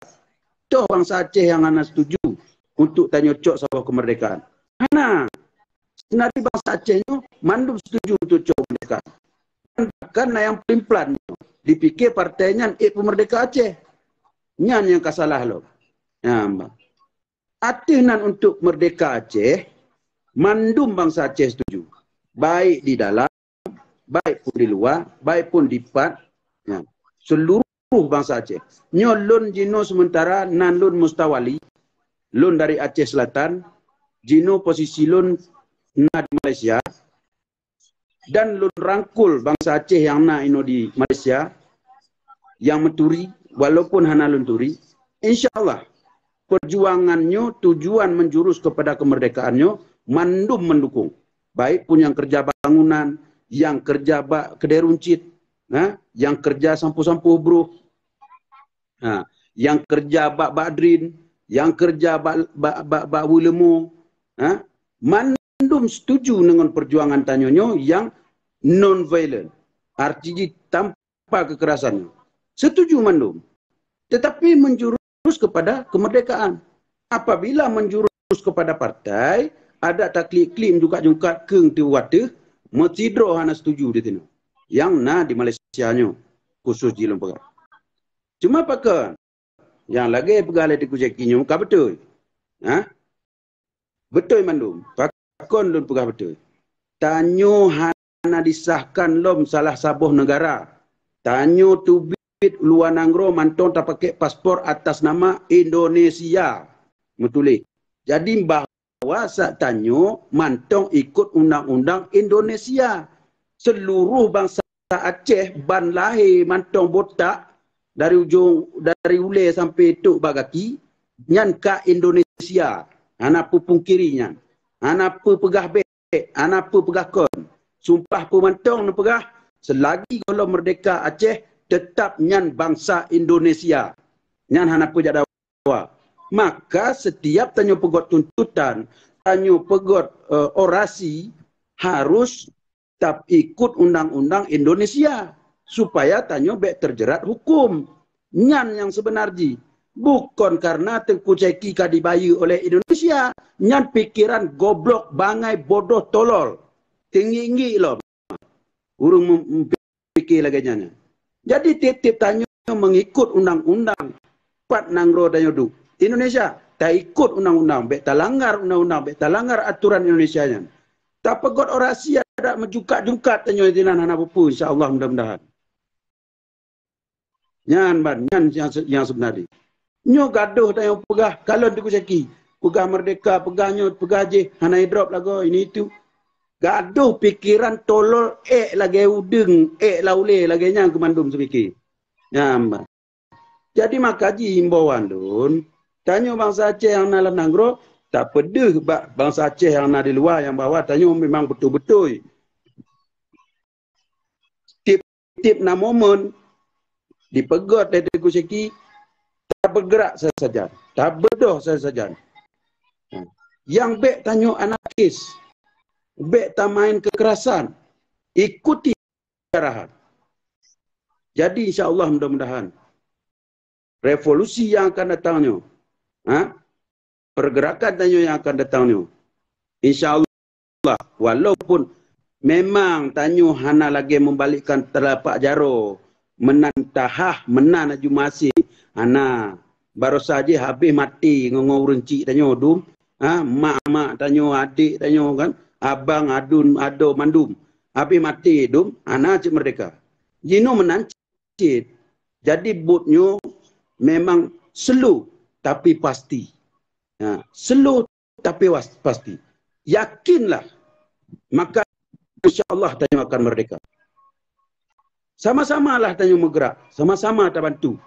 Toh bansa Aceh nyang hana seutuju untuk tanyoe cok saboh keumeurdekaan? Hana. Seunari bansa Aceh nyoe mandum seutuju untuk cok keumeurdekaan. Bahkan na nyang peulin-pelan nyoe, dipike partai nyan ék peumeurdeka Aceh. Nyan nyang ka salah lom. Nyan, bah. Ateueh nan untuk meurdeka Aceh, mandum bansa Aceh seutuju. Baik di dalam, baik pun di luwa, baik pun dipat, ya, seuluruh bansa Aceh. Nyoe lôn jinoe seumeuntara nan lôn mustawali, lôn dari Aceh Selatan, jinoe posisi lôn na di Malaysia, dan lôn rangkul bansa Aceh nyang na inoe di Malaysia, nyang meuturi, walaupun hana lôn turi, insya Allah, perjuangan nyoe tujuan menjurus kepada kemerdekaan nyoe mandum mendukung. Baik pun nyang keureuja bangunan, nyang keureuja bak keudè runcit, ha, nyang keureuja sampôh-sampôh broh, ha, nyang keureuja bak, bak drain, nyang keureuja bak, bak, bak, bak weuleumô, ha, mandum setuju deungon perjuangan tanyoe nyoe nyang non violent. Arti jih tanpa kekerasan nyoe. Setuju mandum. Tetapi menjurus kepada kemerdekaan. Apabila menjurus kepada partai, adak taklik-klik, meujungkat-jungkat keueng teuh wateuh, Meusidroe hana setuju di sinoe. Nyang na di Malaysia nyoe, khusus jih lôn peugah. Cuma pakon, nyang lagée peugah lé Teungku Syaki nyoe ka beutôi. Ha? Beutôi mandum. Pakon lôn peugah beutôi. Tanyoe hana disahkan lom salah saboh neugara. Tanyoe teubiet luwa nanggroe mantong tapakée paspor atas nama Indonesia. Meutuléh. Jadi, bahwa satanyoe mantong ikot undang-undang Indonesia. Seluruh bansa Aceh ban lahé mantong botak dari ujong, dari ulée sampai tok bak gaki, nyan ka Indonesia. Hana peupungkiri nyan. Hana peupeugah bék, hana peupeugah kon. Sumpah peumantong neupeugah, selagi gohlom meurdehka Aceh, teutap nyan bansa Indonesia. Nyan hana peue jak dawa. Maka setiap tanyoe peugöt tuntutan, tanyoe peugöt, eh, orasi, harus taikot undang-undang Indonesia supaya tanyoe bék teujerat huköm. Nyan nyang seubeuna jih. Bukon kareuna Teungku Syaki ka dibayeue oleh Indonesia. Nyan pikeran goblok, bangai, bodoh, tolol. Teungiek-ngiek lom ureuëng mem-, mem-, pike lagée nyan. Jadi, tieb-tieb tanyoe meungikot undang-undang pat nanggroe tanyoe duek. Indonesia, taikot undang-undang, bék talanggar undang-undang, bék talanggar aturan Indonesia nyan. Tapeugöt orasi adat meujungkat-jungkat tanyoe sinan hana peue-peue, insya Allah, mudah-mudahan. Nyan ban, nyan nyang se-, nyang seubeuna jih. Nyoe gadôh tanyoe peugah, kalon Teungku Syaki. Peugah meurdehka, peugah nyoe, peugah jih, hana idrop lagoe, ini itu. Gadôh pikeran tolol ék lagée udeueng, ék lam ulée lagée nyan keu mandum seumike. Nyan ban. Jadi maka jih imbauan lôn, tanyoe bansa Aceh nyang na lam nanggroe, tapeudeuh bak bansa Aceh nyang na di luwa nyang bahwa tanyoe memang beutôi-beutôi tieb-tieb na momen dipeugöt lé Teungku Syaki, tabeugerak sajan-sajan, tabeudôh sajan-sajan. Nyang bék tanyoe anarkis, bék tamaén kekerasan, ikuti arahan. Jadi, insya Allah, mudah-mudahan revolusi nyang akan datang nyoe, ha? Pergerakan tanyoe nyang akan datang nyoe, insya Allah, walaupun memang tanyoe hana lagée membalikkan telapak jaroe, meunan tahah, meunan aju maséh, hana. Barosa jih habéh maté ngon, ngon ureuëng chik tanyoe dum, ha, mak-mak tanyoe, adék tanyoe kan, abang, adun, adoe mandum. Habéh maté dum, hana cit meurdehka. Jinoe meunan cit. Jadi buet nyoe memang slow tapi pasti. Ha, slow tapi was-, pasti. Yakinlah, maka insya Allah tanyoe akan meurdehka. Sama-samalah tanyoe meugerak, sama-sama tabantu.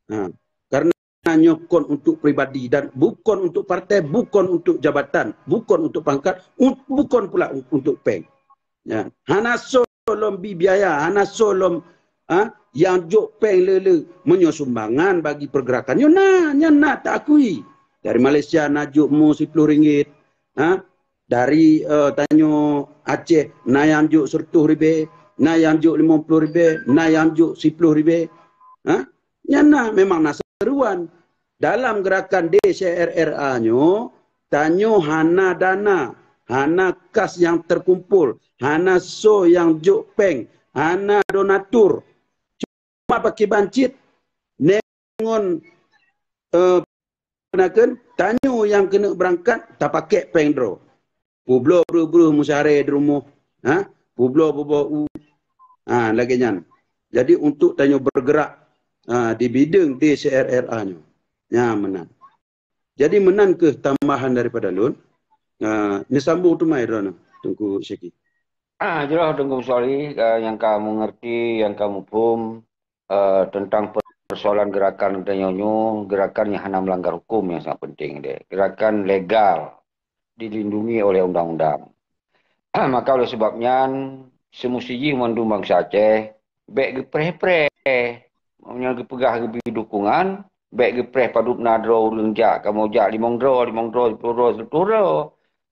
Ha, karena nyoe kon untuk pribadi dan bukon untuk partai, bukon untuk jabatan, bukon untuk pangkat, un-, bukon pula un-, untuk péng. Ya, hana soe lom bi biaya, hana soe lom, ha, nyang jok péng le-le meunyoe sumbangan bagi pergerakan nyoe na, nyan na taakui. Dari Malaysia na jok mu siploh ringgit, ha, dari, eh, tanyoe Aceh na nyang jok sireutoh ribée, na nyang jok limong ploh ribée, na nyang jok siploh ribée. Ha? Nyan na memang na seruan. Dalam gerakan D C R R A nyoe, tanyoe hana dana, hana kas nyang terkumpul, hana soe nyang jok péng, hana donatur. Cuma pakriban cit ngon, eh, peunaken, tanyoe nyang keuneuk beurangkat tapakée péng droe. Peubloe breuh-breuh musyaréh di rumoh, ha? Peubloe buboh u, ha, lagée nyan. Jadi untuk tanyoe bergerak, ha, di bidang D C R R A nyoe. Nyan meunan. Jadi meunan kheueh tambahan daripada lôn. Ha, neusambung teuma droeneuh, Teungku Syaki. Ah, jeulaih Teungku Musyari, eh, nyang ka mengerti, nyang ka muphom, eh, tentang persoalan gerakan tanyoe nyoe, gerakan nyang hana melanggar hukum nyang sangat penting deh. Gerakan legal, dilindungi oleh undang-undang. Maka oleh sebab nyan, semusi jih mandum bansa Aceh, bék geupreh-preh. Meunyoe geupeugah geubri dukungan, bék geupreh padub na droe ureuëng jak, kamoe jak limong droe, limong droe, siploh droe, siploh droe.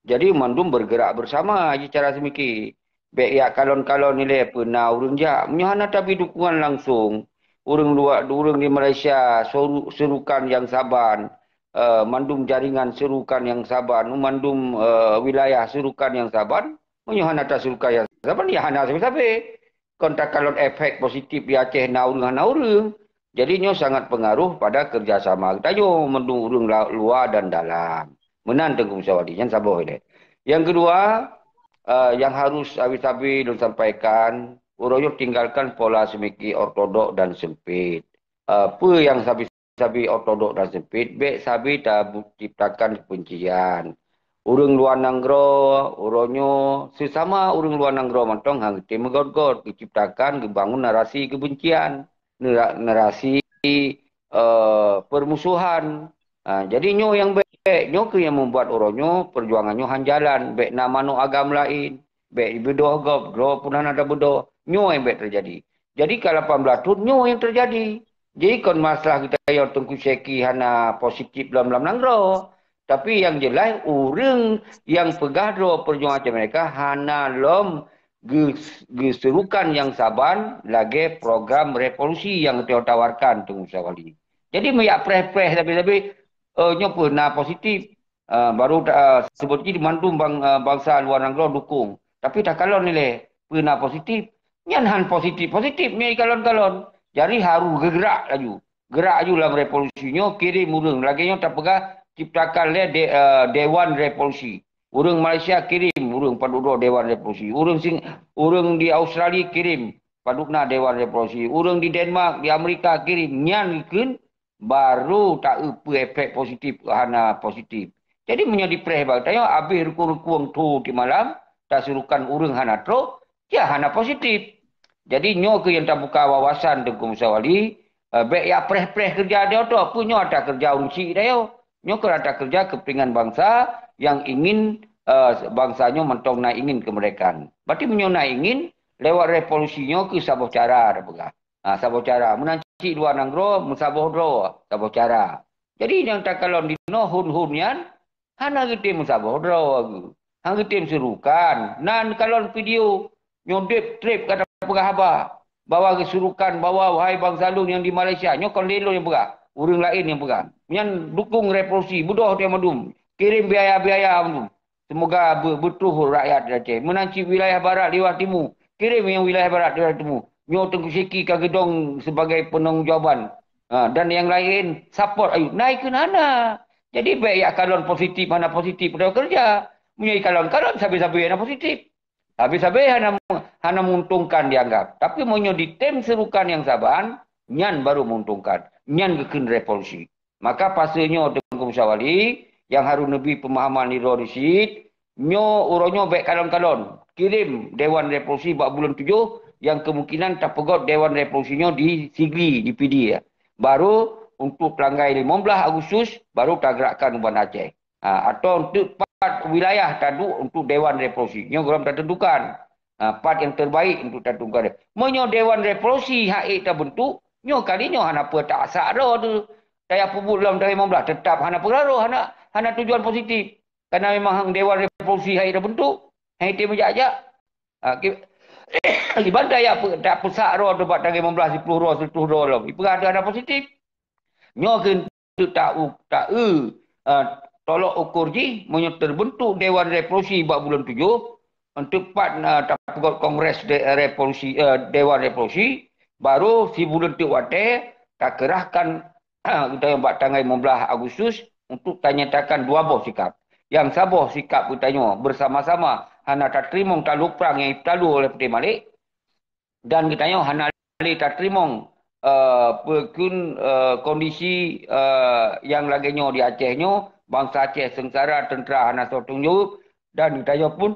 Jadi mandum bergerak bersama ji cara seumiké. Bék jak kalon-kalon ilée peue na ureuëng jak. Meunyoe hana tabi dukungan langsung, ureuëng luwa, ureuëng di Malaysia, seru-, serukan nyang saban, eh, mandum jaringan serukan nyang saban, mandum, eh, wilayah serukan nyang saban, Meunyoe hana tasurukan nyang saban, ya hana sabe-sabe. Kon takalon efek positif di Aceh na ureuëng hana ureuëng. Jadi nyoe sangat pengaruh pada kerjasama geutanyoe mandum ureuëng la- luar dan dalam. Meunan Teungku Musyawali, nyan saboh ilée. Yang kedua, eh, yang harus sabe-sabe lôn sampaikan, uroe nyoe tinggalkan pola seumiké ortodok dan sempit. Eh, peue nyang sabe-sabe ortodok dan sempit, bék sabe ta- ciptakan keubencian. Ureuëng luwa nanggroe, uroe nyoe, seusama ureuëng luwa nanggroe mantong han geutem meugot-got, geuciptakan, geubangun narasi keubencian, nara- narasi, eh, permusuhan. Ha, jadi nyoe nyang bék, nyoe keuh nyang membuat uroe nyoe perjuangan nyoe han jalan, bék na manok agam laén, bék beudôh gob, droe pun hana tabeudôh. Nyoe nyang bék teujadi. Jadi ka lapan belas thon nyoe nyang teujadi. Jadi kon masalah geutanyoe Teungku Syeki hana positif lom lam nanggroe. Tapi yang jelas ureuëng nyang peugah droe perjuangan Aceh Merdeka hana lom geus- geuserukan nyang saban lagée program revolusi nyang geutanyoe tawarkan Teungku Musyawali. Jadi meuyak preh-preh sabe-sabe, eh, nyoe peue na positif. Ah, baru ta- ah, sebut jih mandum bang, ah, bansa luwa nanggroe dukung. Tapi takalon ilée peue na positif. Nyan han positif-positif meunyoe ikalon-kalon. Jadi harus geugerak laju. Gerak laju lam revolusi nyoe, kirém ureuëng. Lagée nyoe tapeugah ciptakan lé de- ah, Dewan Revolusi. Ureuëng Malaysia kirém ureuëng padub droe Dewan Revolusi. Ureuëng Sing- ureuëng di Australia kirém padub na Dewan Revolusi. Ureuëng di Denmark, di Amerika kirém. Nyan keuh baru ta-eu peue efek positif, hana positif. Jadi meunyoe dipreh bak tanyoe, abéh rukung-rukung tho di malam, tasurukan ureuëng hana trok, ya hana positif. Jadi nyoe keuh nyang tabuka wawasan Teungku Musyawali, eh, bék yak preh-preh keureuja tanyoe, peue nyoe ata keureuja ureuëng chik tanyoe. Nyoe keuh ata keureuja keupeuntengan bansa nyang ingin, eh, bansa nyoe mantong na ingin keumeurdekaan. Berarti meunyoe na ingin, lewat revolusi nyoe keuh saboh cara tapeugah. Ha, saboh cara. Meunan cit luwa nanggroe, meusaboh droe, saboh cara. Jadi nyang takalon dinoe hun-hun nyan, hana geutem meusaboh droe geuh. Hana geutem seurukan. Nan kalon video, nyoe deb treb ka tapeugah haba. Bahwa geusurukan bahwa wahai bansa lôn nyang di Malaysia, nyoe kon lé lôn nyang peugah, ureuëng laén nyang peugah. Nyan dukung revolusi, beudôh teuh mandum. Kirém biaya-biaya mandum. Seumoga beu- beutroh rakyat di Aceh. Meunan cit wilayah barat liwat timu. Kirém nyang wilayah barat liwat timu. Nyoe Teungku Syeki ka geudong sebagai peunanggung jawaban. Ha, dan nyang laén support ayue. Naikkan hana. Jadi bék yak kalon positif hana positif pada keureuja. Meunyoe kalon-kalon sabe-sabe hana positif. Sabe-sabe hana hana menguntungkan dianggap. Tapi meunyoe ditem seurukan nyang saban, nyan baru menguntungkan. Nyan geukheun revolusi. Maka fase nyoe Teungku Musyawali nyang harus neubi peumahaman di droe di sit, nyoe uroe nyoe bék kalon-kalon kirém Dewan Revolusi bak buleuen tujoh nyang kemungkinan tapeugot Dewan Revolusi nyoe di Sigli, di Pidie. Baru untuk tanggai limong blaih Agustus baru tagerakkan u Banda Aceh. Ha, atau untuk pat wilayah taduek untuk Dewan Revolusi. Nyoe gohlom tatentukan. Ha, pat nyang terbaik untuk tatentukan. Meunyoe Dewan Revolusi hak tabentuk, nyoe kali nyoe hana peue tasak droe teuh. Tajak peubuet lom tanggai limong blaih, teutap hana peuraro, hana, hana tujuan positif. Karena memang Dewan Revolusi hai tabentuk, hai teuh meujak-jak. Ha, ki- kiban tajak pe- tak peusak droe teuh bak tanggai limong blaih, siploh droe, sireutoh droe lom. Ipeugah teuh hana positif. Nyoe keuh untuk ta-, ta-, eh, tolok ukur jih, meunyoe terbentuk Dewan Revolusi bak buleuen tujoh, untuk pat, eh, tapeugot Kongres de-, Revolusi, eh, Dewan Revolusi, baru sibuleuen teuk watée takerahkan geutanyoe bak tanggai limong blaih Agustus untuk tanyatakan dua boh sikap. Nyang saboh sikap geutanyoe bersama-sama hana tateurimong talu prang nyang jipeutalue oleh Puteh Malik, dan geutanyoe hana lé tateurimong, eh, peukun, eh, kondisi, eh, nyang lagée nyoe di Aceh nyoe, bansa Aceh seungsara, teuntra hana soe tanggung jaweueb, dan geutanyoe pun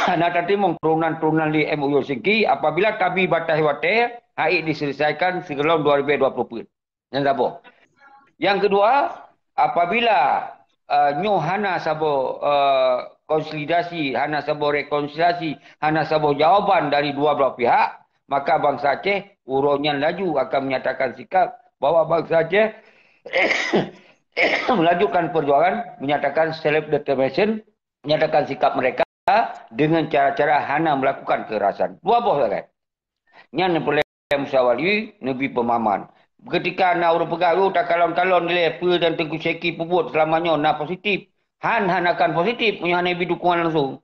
hana tateurimong turonan-turonan lé M O U Helsinki apabila tabi bataih watée hai diselesaikan sigohlom dua ribu dua puluh peuet. Nyang saboh. Nyang keudua, apabila, eh, nyoe hana saboh, eh, konsolidasi, hana saboh rekonsiliasi, hana saboh jawaban dari dua belah pihak, maka bansa Aceh uroe nyan laju akan menyatakan sikap bahwa bansa Aceh melanjutkan perjuangan, menyatakan self determination, menyatakan sikap mereka dengan cara-cara hana melakukan kekerasan. Dua boh sagai. Nyan peureulée Musyawali neubi peumahaman. Ketika na ureuëng peugah, "Oh, takalon-kalon dilée peue dan Teungku Syeki peubuet seulama nyoe na positif." Han, han akan positif meunyoe hana neubi dukungan langsung.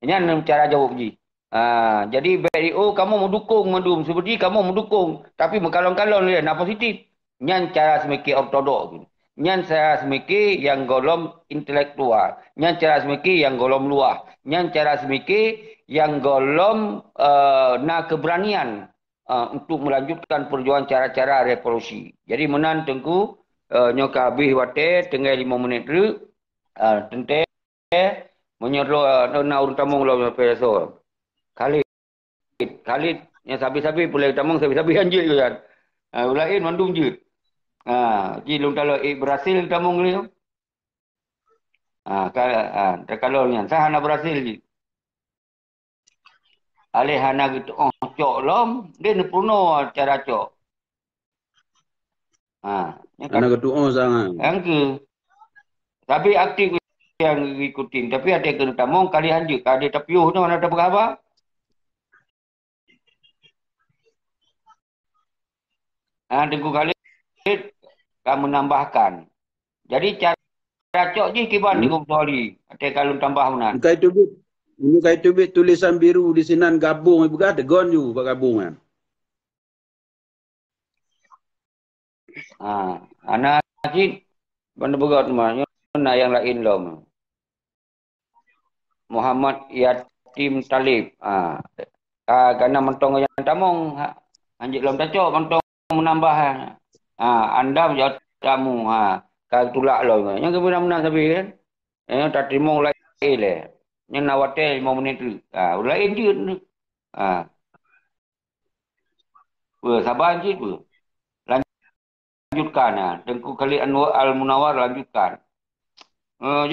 Nyan cara jaweueb jih. Ha, jadi bèk di, "Oh, kamoe meudukong mandum," seperti kamoe meudukong, tapi meukalon-kalon lé na positif. Nyan cara seumike ortodok. Nyan cara seumike nyang gohlom intelektual. Nyan cara seumike nyang gohlom luwah. Nyan cara seumike nyang gohlom, eh, na keberanian, eh, untuk melanjutkan perjuangan cara-cara revolusi. Jadi meunan Teungku, eh, nyoe ka habéh watèe, tinggai lima menit teuk. Eh, teuntèe, meunyoe droe, eh, na ureueng tamong lom sampai rasa. Khalid. Khalid, nyang sabe-sabe pulai tamong sabe-sabe han jeuet kan. Ha, ureueng laén mandum jeuet. Ha, ji lôn talo, eh, berhasil tamong lé. Ha, ka, ha, takalon nyan. Sa hana berhasil ji. Alèh hana geutu'oh cok lom, dia neupeurunoe cara cok. Ha, nyan ka Hana geutu'oh sangat. Nyang ke. Tapi aktif nyang ikutin. Tapi ada kena tamong kali hanjeuet. Ka ada tapiôh tu, hana tapeugah haba. Ha, Teungku Khalid ka menambahkan. Jadi cara cok jih kiban Hmm. Teungku Khalid. Ada kalau tambah meunan. Muka itu bit, muka itu bit tulisan biru di sinan gabung, peugah tegon ju bak gabung kan. Ha, hana cit ban beugöt mah, nyoe na nyang laén lom. Muhammad Yatim Talib. Ha. Ka, ka na mantong nyang tamong, ha. Hanjeuet lom tacok mantong meunambah. Ha, anda menjadi tamu, ha. Ka tulak lom. Nyang keubeuna-beuna sabe kan. Eh, tateurimong laén lé. Nyan na watèe lima menit tu. Ha, ureueng laén jeuet tu. Ha. Peue, saban cit peue. Lanjutkan, ha. Teungku Khalid Anwar Al-Munawar lanjutkan. Eh,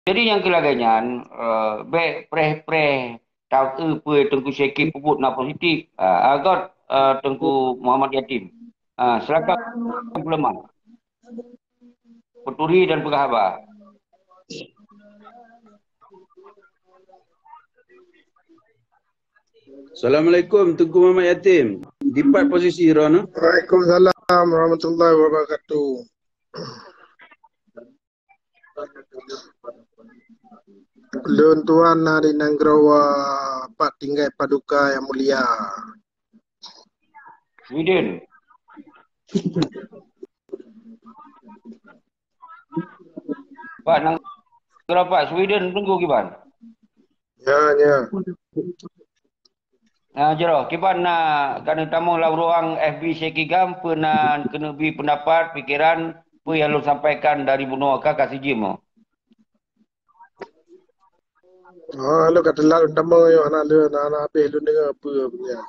jadi nyang keu lagèe nyan, eh, bèk preh-preh taeu peue Teungku Syekh peubuet na positif. Ha, agak, eh, Teungku Muhammad Yatim. Ha, silakan Sulaiman. Peuturi dan peugah haba. Assalamualaikum, Teungku Muhammad Yatim. Dipat posisi droeneuh? Waalaikumsalam warahmatullahi wabarakatuh. Lôn tuan na di nanggroe, pat tinggai paduka nyang mulia. Sweden. Pak nanggroe pat Sweden, Teungku kiban. Ya, ya. Nah, jroh, kiban na keuneuk tamong lam ruang F B C Kigam, peue na keuneuk bi pendapat, pikiran, peue nyang lôn sampaikan dari bunoe ka, ka sijeuem. Oh, lôn ka teulat lôn tamong nyoe, hana lé, hana, hana habéh lôn deungoe peue, peue nyan.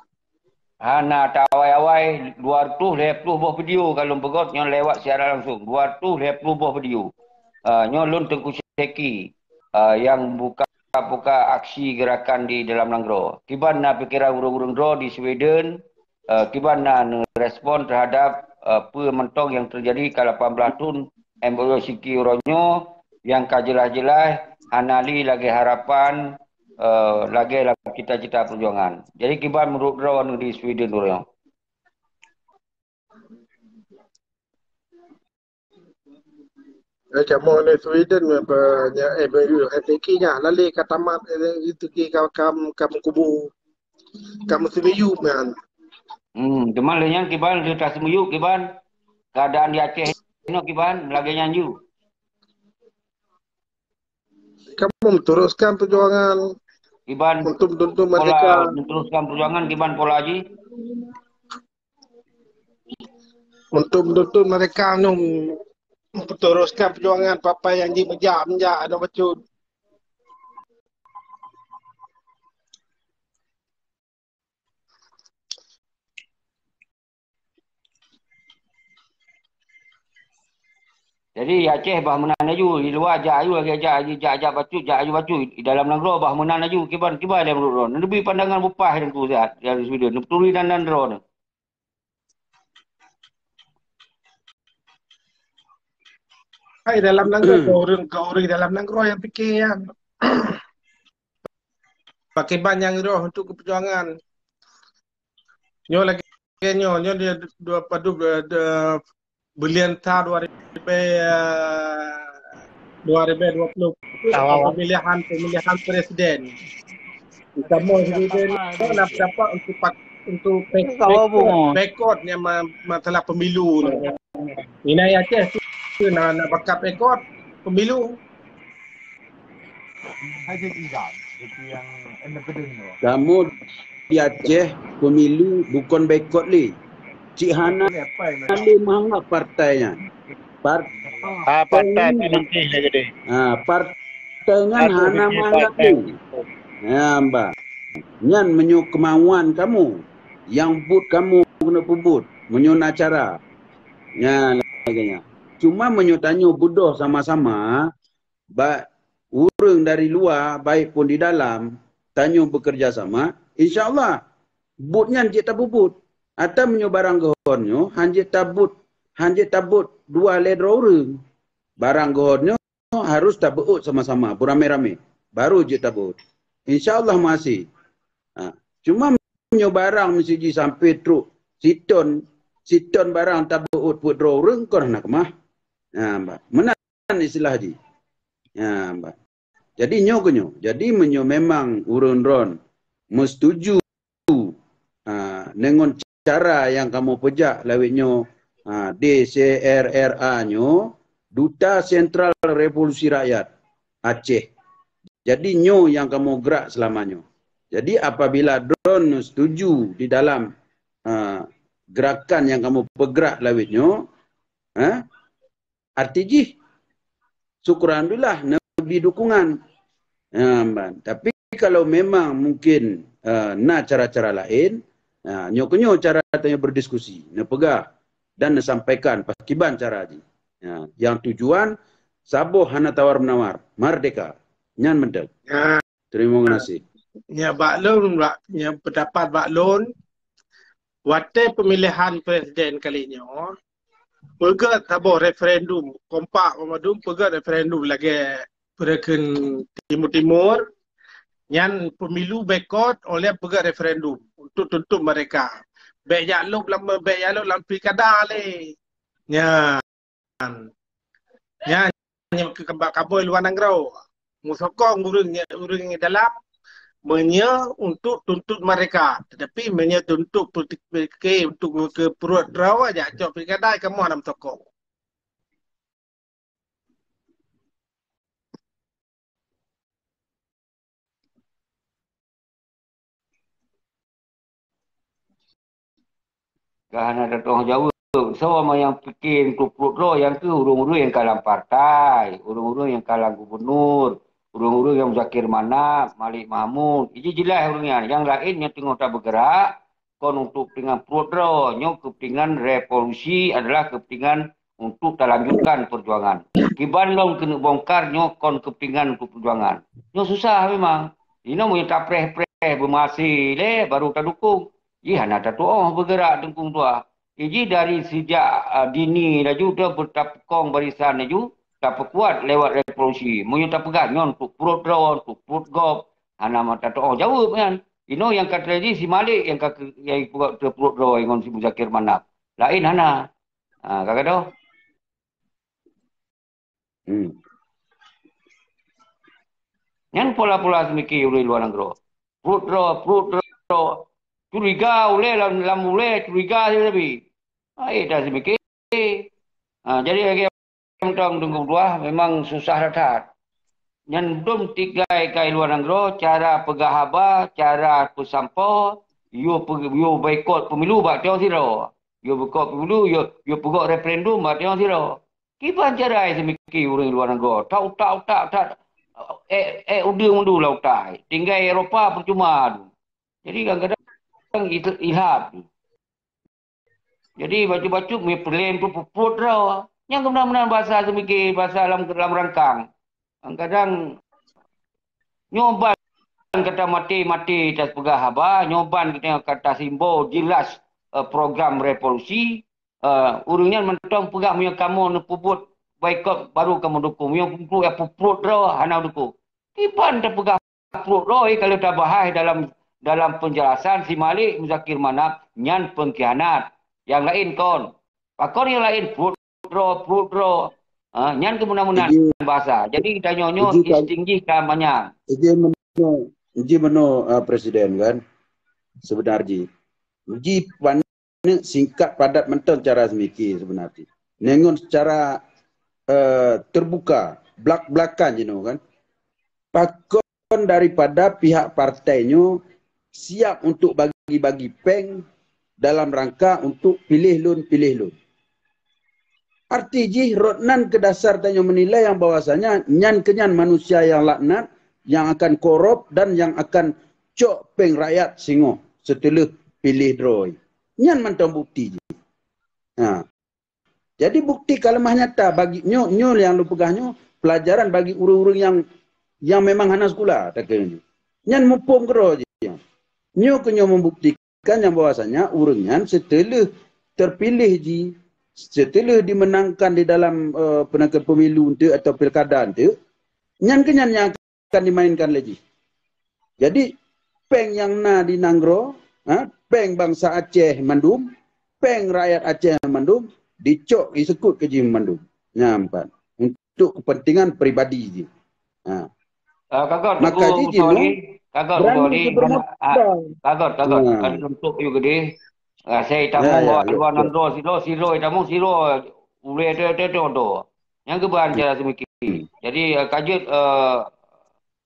Hana tawai-awai, dua ratus lhèe ploh boh video ka lôn peugöt nyoe lewat siaran langsung. Dua ratus lhèe ploh boh video. Ah, nyoe lôn Teungku Syeki, ah, nyang buka-buka aksi gerakan di dalam nanggroe. Kiban na pikiran ureueng-ureueng droe di Sweden, eh, kiban na neurespon terhadap, eh, peue mantong nyang teujadi ka lapan blah thon M O U Syeki uroe nyoe nyang ka jeulaih-jeulaih hana lé lagèe harapan, eh, lagèe lam cita-cita peujuangan. Jadi kiban meunurot droeneuh di Sweden uroe nyoe? Eh, kamoe di Sweden, apa, nya, eh, baru F D K nya, lalé ka tamat, eh, itu ki ka, ka, ka meukubu, ka meusimiyup nyan. Hmm, teuma lheueh nyan kiban, lheueh tasimiyup kiban, keadaan di Aceh nyoe kiban, lagèe nyan ju. Kamoe meuteruskan perjuangan. Kiban Untuk menuntut pola, merdeka. Meuteruskan perjuangan kiban pola jih. Untuk menuntut merdeka nyoe meuteruskan perjuangan papai nyang jimeujak-meujak aneuk bacut. Jadi, Aceh bah meunan laju, di luwa jak aju lagèe jak, jak, jak bacut, jak aju bacut. Di dalam nanggroe bah meunan laju, kiban, kiban lé meunurot droe. Neubi pandangan bupah Teungku siat, dari Sweden. Neuturi dan, dan droe. Hai, dalam nanggroe, keu ureueng, keu ureueng dalam nanggroe nyang pike nyan. Pakiban nyang roh untuk keupejuangan. Nyoe lagèe nyoe, nyoe dia dua padu, eh, de-, buleuen sa dua ribu, eh, dua ribu dua puluh, pemilihan, pemilihan presiden. Kamoe sendiri nak dapat untuk pak-, untuk pe-, boikot, boikot yang ma-, masalah pemilu ni. Inai Aceh tu nak, nak bakat boikot pemilu. Kamoe di Aceh pemilu bukan boikot lé. Cik hana lé meuanggap partai nyan. Par-, ah, partai nyan, partai nyan hana meuanggap lé. Ya, bah. Nyan meunyoe kemauan kamoe, nyang buet kamoe keuneuk peubuet, meunyoe na cara. Nyan lagèe nyan. Cuma meunyoe tanyoe beudôh sama-sama, ba-, ureueng dari luwa, baik pun di dalam, tanyoe bekerja sama, insya Allah, buet nyan jeuet tapeubuet. Atawa meunyoe barang geuhon nyoe, han jeuet tabuet, han jeuet tabuet dua lé droe ureueng. Barang geuhon nyoe harus tabeuôt sama-sama, beuramé-ramé. Baru jeuet tabeuôt. Insya Allah meuhasé. Ha. Cuma meunyoe barang meusti jisampoe trok siton, siton barang tabeuôt peuet droe ureueng, kon hana keumah. Ha, bah. Meunan istilah jih. Ha, bah. Jadi nyoe keuh nyoe. Jadi meunyoe memang ureueng droen meusetuju, ha, deungon cara nyang kamoe peujak lawét nyoe, ha, D C R R A nyoe, Duta Sentral Revolusi Rakyat Aceh. Jadi nyoe nyang kamoe grak seulama nyoe. Jadi apabila droen setuju di dalam, ha, gerakan nyang kamoe peugrak lawét nyoe, ha, arti jih, syukur alhamdulillah, neubri dukungan. Ha, ban. Tapi kalau memang mungkin, eh, na cara-cara laén, ha, nyoe keuh nyoe cara tanyoe berdiskusi, neupeugah dan neusampaikan pakiban cara jih. Ha, nyang tujuan saboh hana tawar-menawar, merdeka. Nyan mantong. Ya. Terima kasih. Ya, bak lôn, bak, ya, pendapat bak lôn, watèe pemilihan presiden kali nyoe, peugèt saboh referendum, kompak banmandum peugèt referendum lagèe peue kheun Timur-Timur, nyan pemilu boikot, óh lheueh peugèt referendum untuk tuntut merdeka. Bèk jak lôb lam, bèk jak lôb lam pilkada lé. Nyan. Nyan, nyan keu kaba-, kaboi luwa nanggroe. Meusokong ureueng, ureueng dalam meunyoe untuk tuntut merdeka. Tetapi meunyoe tuntut politik, politik untuk keu pruet droe, jak cok pilkada, kamoe hana meusokong. Ka hana tatu'oh jaweueb. Soe mah nyang pike untuk pruet droe, nyang keuh ureueng-ureueng nyang ka lam partai, ureueng-ureueng nyang ka lam gubunur, ureueng-ureueng nyang Muzakir Manaf, Malik Mahmud. Jih jeulaih ureueng nyan. Nyang laén nyang teungoh tabeugerak, kon untuk keupentingan pruet droe, nyoe keupentingan revolusi adalah keupentingan untuk talanjutkan perjuangan. Kiban lom keuneuk bongkar nyoe kon keupentingan untuk perjuangan. Nyoe susah memang. Inoe meunyoe tapreh-preh beumasi lé baru tadukung. Jih hana tatu'oh beugerak dukung tuah. Jih dari sejak, ah, dini laju dah tapekong barisan laju, tapeukuat lewat revolusi. Meunyoe tapeugah nyoe untuk pruet droe, untuk pruet gob, hana mata tatu'oh jaweueb nyan. Inoe nyang ka teujadi si Malik nyang ka ke-, nyang peugot teu pruet droe ngon si Muzakir Manaf. Laén hana. Ha, ka gadoh. Hmm. Nyan pola-pola seumike ureueng luwa nanggroe. Pruet droe, pruet droe. Curiga ulèe lam, lam ulèe curiga sabe. Hai dah seumike. Ha, jadi lagèe mantong teungku dua memang susah that-that. Nyan dum tigai kai luwa nanggroe, cara peugah haba, cara peusampoe, yue pe-, yue boikot pemilu bak tiong sidroe. Yue boikot pemilu, yue, yue peugot referendum bak tiong sidroe. Kiban cara seumike ureueng luwa nanggroe. Tak utak-utak, tak, eh, eh, udeueng mandum lam utak. Tinggai Eropa percuma tu. Jadi kadang-kadang il-, ilham tu. Jadi bacut-bacut meupeulén tu peuet droe. Nyang keunan-keunan basa seumike, basa lam, lam rangkang. Kadang-kadang nyoe ban kata maté-maté tapeugah haba, nyoe ban kata, kata simbol jelas, eh, program revolusi, eh, ureueng nyan mantong peugah meunyoe kamoe neupeubuet boikot baru kamoe dukung. Meunyoe peuet droe hana dukung. Kiban tapeugah pruet droe, kalau tabahas dalam, dalam penjelasan si Malik Muzakir Manaf, nyan pengkhianat. Nyang laén kon. Pakon nyang laén pruet droe, pruet droe. Ha, nyan keuh meunan-meunan bahasa. Jadi tanyoe nyoe insting jih ka manyang. Jadi meunyoe, Ji meunoe, uh, Presiden kan, sebenar ji. Ji paneuk singkat padat mantong cara seumiké sebenar ji. Nengon secara uh, terbuka, belak-belakan jinoe kan. Pakon daripada pihak partai nyoe siap untuk bagi-bagi peng dalam rangka untuk pilih lôn, pilih lôn. Arti jih rot nan keu dasar tanyoe menilai yang bahwasanya nyan keunyan manusia yang laknat, yang akan korup dan yang akan cok peng rakyat singoh seuteuleuk pilih droe. Nyan mantong bukti jih. Ha. Jadi bukti ka leumah nyata bagi nyoe, nyoe yang lôn peugah nyoe pelajaran bagi ureuëng-ureuëng yang yang memang hana sekolah takheun nyoe. Nyan muphom keudroe jih. Nyoe keuh nyoe membuktikan nyang bahwasanya ureuëng nyan seuteuleuk terpilih ji, seuteuleuk dimenangkan di dalam uh, penangkan pemilu enteuk atau pilkada enteuk, nyan keuh nyan nyang akan dimainkan lé jih. Jadi peng nyang na di nanggroe, ha, peng bansa Aceh mandum, peng rakyat Aceh mandum dicok diseukut keu jih mandum. Nyan pat untuk kepentingan pribadi jih. Ha. Uh, kagot, maka jih jinoe kagot, berani berani, kagot, kagot. Nah. Untuk you gede. Uh, saya tamu ya, ya, luar nanggroe siro, siro tamu siro. Uleh tu tu tu tu. Yang keban cara semikin. Jadi uh, kajut uh,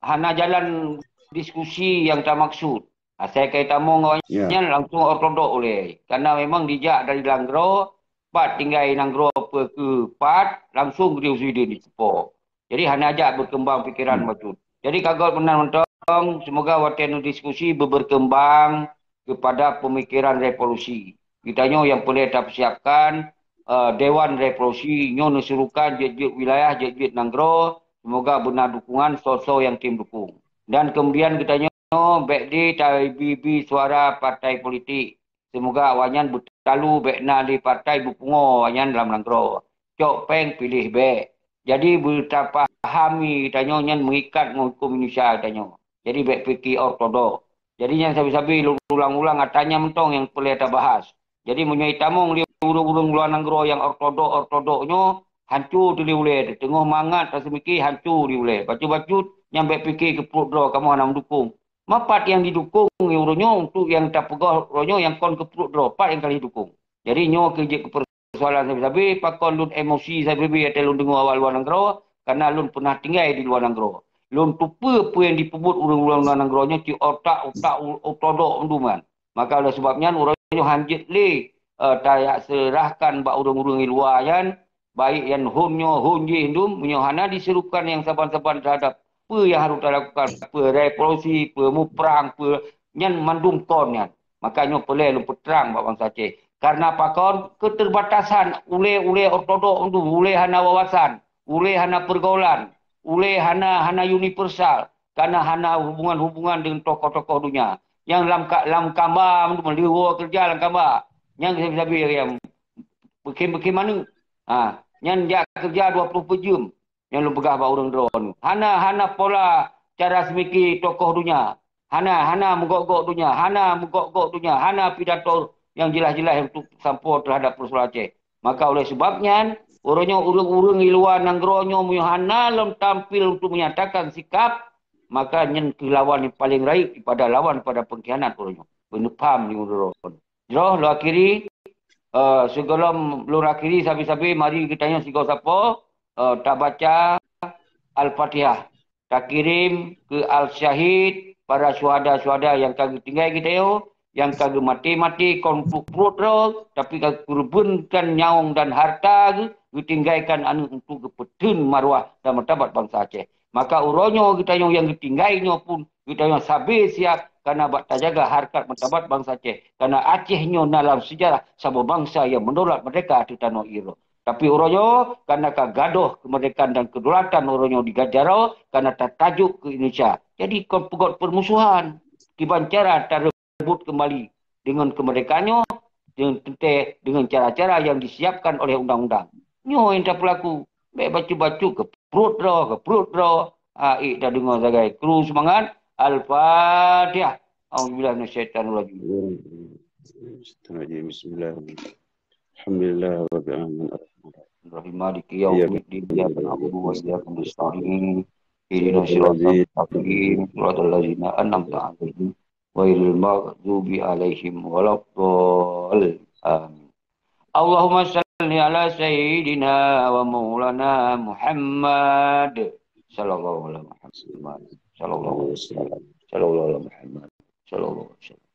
hana jalan diskusi yang tak maksud. Asai kai tamong awaknyan yeah. Langsung ortodok uleh. Karena memang dijak dari nanggroe, pat tinggai nanggroe apa ke pat, langsung geri usui di sepo. Jadi hana ajak berkembang pikiran hmm. Bacut. Jadi kagot benar mentong, semoga watèe diskusi berkembang kepada pemikiran revolusi. Kita nyoe yang boleh kita persiapkan uh, Dewan Revolusi nyoe nesurukan jeuet-jeuet wilayah, jeuet-jeuet nanggroe, semoga benar dukungan so-so yang tim dukung. Dan kemudian kita nyoe bèk di tabi-bi suara partai politik. Semoga awaknyan beutalu bèk na lé partai bupungo awaknyan dalam nanggroe. Cok peng pilih bèk. Jadi beutapahami tanyoe nyan mengikat ngon hukum Indonesia tanyoe. Jadi bèk piki ortodok. Jadi nyan sabe-sabe ulang-ulang atanya mentong yang perlu tabahas. Jadi meunyoe tamong lé ureuëng-ureuëng luar nanggroe yang ortodok-ortodok nyoe hanco tuli ulèe, teungoh mangat taseumiké hanco di ulèe. Bacut-bacut nyang bèk pike keu pruet droe kamoe hana meudukung. Mapat nyang didukung ureuëng nyoe untuk nyang tapeugah ureuëng nyoe nyang kon keu pruet droe, pat nyang ka lheueh dukung. Jadi nyoe keu jeuet keu persoalan sabe-sabe, pakon lôn emosi sabe-sabe watèe lôn deungoe awak luar nanggroe, karena lôn peunah tinggai di luar nanggroe. Lôn tupeue peue nyang dipeubuet ureuëng-ureuëng luar nanggroe nyoe cit otak-otak ortodok duman. Maka oleh sebab nyan ureuëng nyoe hanjeuet lé uh, tayak serahkan bak ureuëng-ureuëng di luar nyan, baik nyang hon nyoe hon jih dum, meunyoe hana diserukan nyang saban-saban terhadap peue nyang harus talakukan, peue revolusi, peue muprang, peue nyan mandum kon nyan. Maka nyoe peureulèe lôn peutrang bak bansa Aceh. Karena pakon keterbatasan ulèe-ulèe ortodok dum, ulèe hana wawasan, ulèe hana pergaulan, ulèe hana hana universal, karena hana hubungan-hubungan dengan tokoh-tokoh dunia. Yang lam lam kamba meuliwo kerja lam kamba. Yang sabe-sabe yang bekim-bekim mana? Ha, yang jak kerja dua puluh empat jam. Yang lu peugah bak ureuëng droe. Hana hana pola cara semiki tokoh dunia. Hana hana menggok-gok dunia, hana menggok-gok dunia, hana pidato yang jelas-jelas untuk sampo terhadap persoalan Aceh. Maka oleh sebab nyan, uroe nyoe ureuëng-ureuëng di luwa nanggroe nyoe meunyoe hana lom tampil untuk menyatakan sikap, maka nyan keuh lawan nyang paleng rayeuk daripada lawan pada pengkhianat uroe nyoe. Beuneupham di uroe nyoe. Jroh lôn akhiri, uh, sigohlom lôn akhiri sabe-sabe mari geutanyoe sigoe sapo uh, tabaca Al-Fatihah. Takirém keu al-syahid, para syuhada-syuhada nyang ka geutinggai geutanyoe, nyang ka geumaté-maté kon untuk pruet droe, tapi ka geukeureubeunkan nyawöng dan hareuta geuh, geutinggaikan aneuëk untuk geupeutheun marwah dan martabat bansa Aceh. Maka uroe nyoe geutanyoe nyang geutinggai nyoe pun geutanyoe sabe siab kana bak tajaga hareukat martabat bansa Aceh. Kana Aceh nyoe na lam seujarah saboh bansa nyang meudaulat meurdeka ateueh tanoh Iroe. Tapi uroe nyoe kana ka gadôh keumeurdekaan dan keudulatan uroe nyoe di Gajaro kana tatajok keu Indonesia. Jadi kon peugot permusuhan kiban cara tarebut kembali dengan kemerdekaan nyoe dengan teuntée dengan cara-cara yang disiapkan oleh undang-undang. Nyoe yang tapeulaku. Bèk bacut-bacut keu pruet droe, keu pruet droe. Ha, ik tadeungoe sagai. Kru seumangat. Al-Fatihah. Auzubillahi minasyaitonirrajim. Bismillahirrahmanirrahim. Alhamdulillah rabbil alamin. Arrahmanirrahim. Maliki yaumiddin. Iyyaka na'budu wa iyyaka nasta'in. Ihdinas siratal mustaqim, siratal ladzina an'amta 'alaihim, ghairil maghdubi 'alaihim waladdallin. Amin. Allahumma shalli ala sayyidina wa maulana Muhammad. Sallallahu ala Muhammad. Sallallahu alaihi wasallam. Sallallahu ala Muhammad. Sallallahu alaihi wasallam.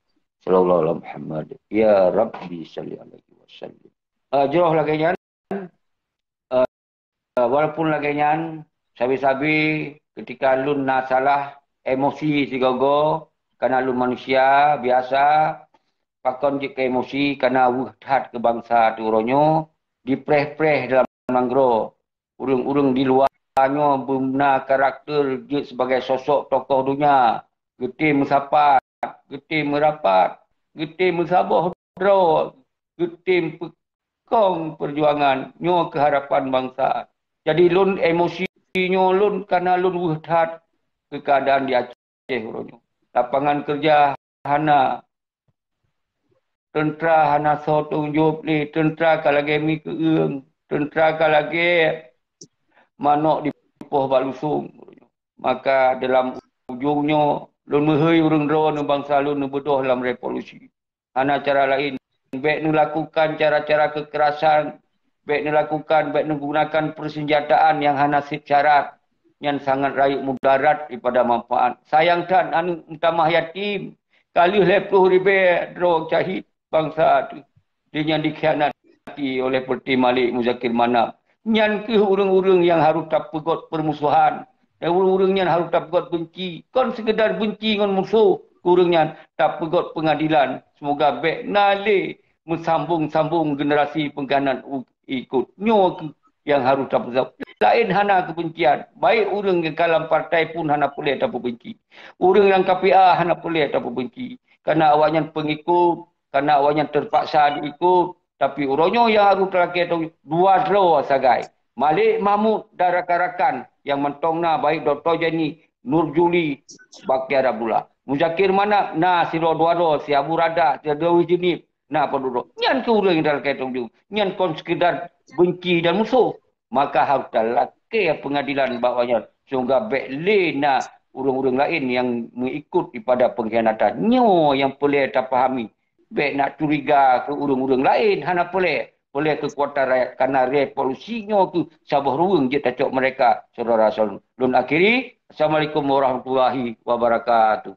Sallallahu ala Muhammad. Ya Rabbi shalli alaihi wasallam. Ah, jroh lagèe nyan. Ah, walaupun lagèe nyan, sabe-sabe ketika lôn na salah, emosi sigoe-goe, karena lôn manusia biasa, pakon jeuet keu emosi, karena weueh that keu bansa teuh uroe nyoe, dipreh-preh dalam nanggroe. Ureueng-ureueng di luwa nyoe beuna karakter jeuet sibagai sosok tokoh donya, geutem meusapat, geutem meurapat, geutem meusaboh droe, geutem peukong peujuangan. Nyoe keuharapan bansa. Jadi lôn emosi nyoe lôn karena lôn weueh that keu keuadaan di Aceh uroe nyoe. Lapangan keureuja hana, teuntra hana soe tanggung jaweueb lé, teuntra ka lagèe mi keueung, teuntra ka lagèe manok dipoh bak lusong. Maka dalam ujong nyoe, lôn meuhôi ureueng droeneuh bansa lôn neubeudôh lam revolusi. Hana cara laén. Bèk neulakukan cara-cara keukerasan, bèk neulakukan, bèk neugunakan peusenjataan nyang hana sép syarat. Nyan sangat rayeuk mudarat daripada manfaat. Sayang that aneuk meutamah yatim, ka lheueh lhèe ploh ribèe droe syahid bansa teuh. Di nyan dikhianati oleh Peureuleuté Malik Muzakir Manaf. Nyan kheueh ureueng-ureueng nyang harôh tapeugot peurmusohan. Dan ureueng-ureueng nyan harôh tapeugot beunci. Kon seukeudar beunci ngon musoh keu ureueng nyan, tapeugot peungadilan. Seumoga bèk na lé meusambong-sambong generasi peungkhianat u-, ikot. Nyoe kheueh nyang harôh tapeusab. Laén hana keubencian. Baik ureueng nyang ka lam partai pun hana peureulèe tapeubenci. Ureueng nyang ka P A hana peureulèe tapeubenci. Karena awaknyan peungikot, karena awaknyan teupaksa diikot. Tapi uroe nyoe nyang harôh talakèe teuh dua droe sagai. Malik Mahmud dan rakan-rakan nyang mantong na, baik Doktor Jani, Nur Juli, Bakhtiar Abdullah. Muzakir Manaf na sidroe dua droe, si Abu Rada, si Dewi Jeunib, na padub droe. Nyan kheueh ureueng nyang talakèe teuh. Nyan kon seukeudar beunci dan musoh. Maka harôh talakèe peungadilan bak awaknyan. Seumoga bèk lé na ureueng-ureueng laén nyang meuikot daripada peungkhianatan. Nyoe nyang peureulèe tapahami. Bèk na curiga keu ureueng-ureueng laén, hana peureulèe. Peureulèe keukuatan rakyat, karena revolusi nyoe kheueh saboh ruweueng jeuet tacok meurdeka, syedara-syedara lôn. Lôn akhiri, Assalamualaikum warahmatullahi wabarakatuh.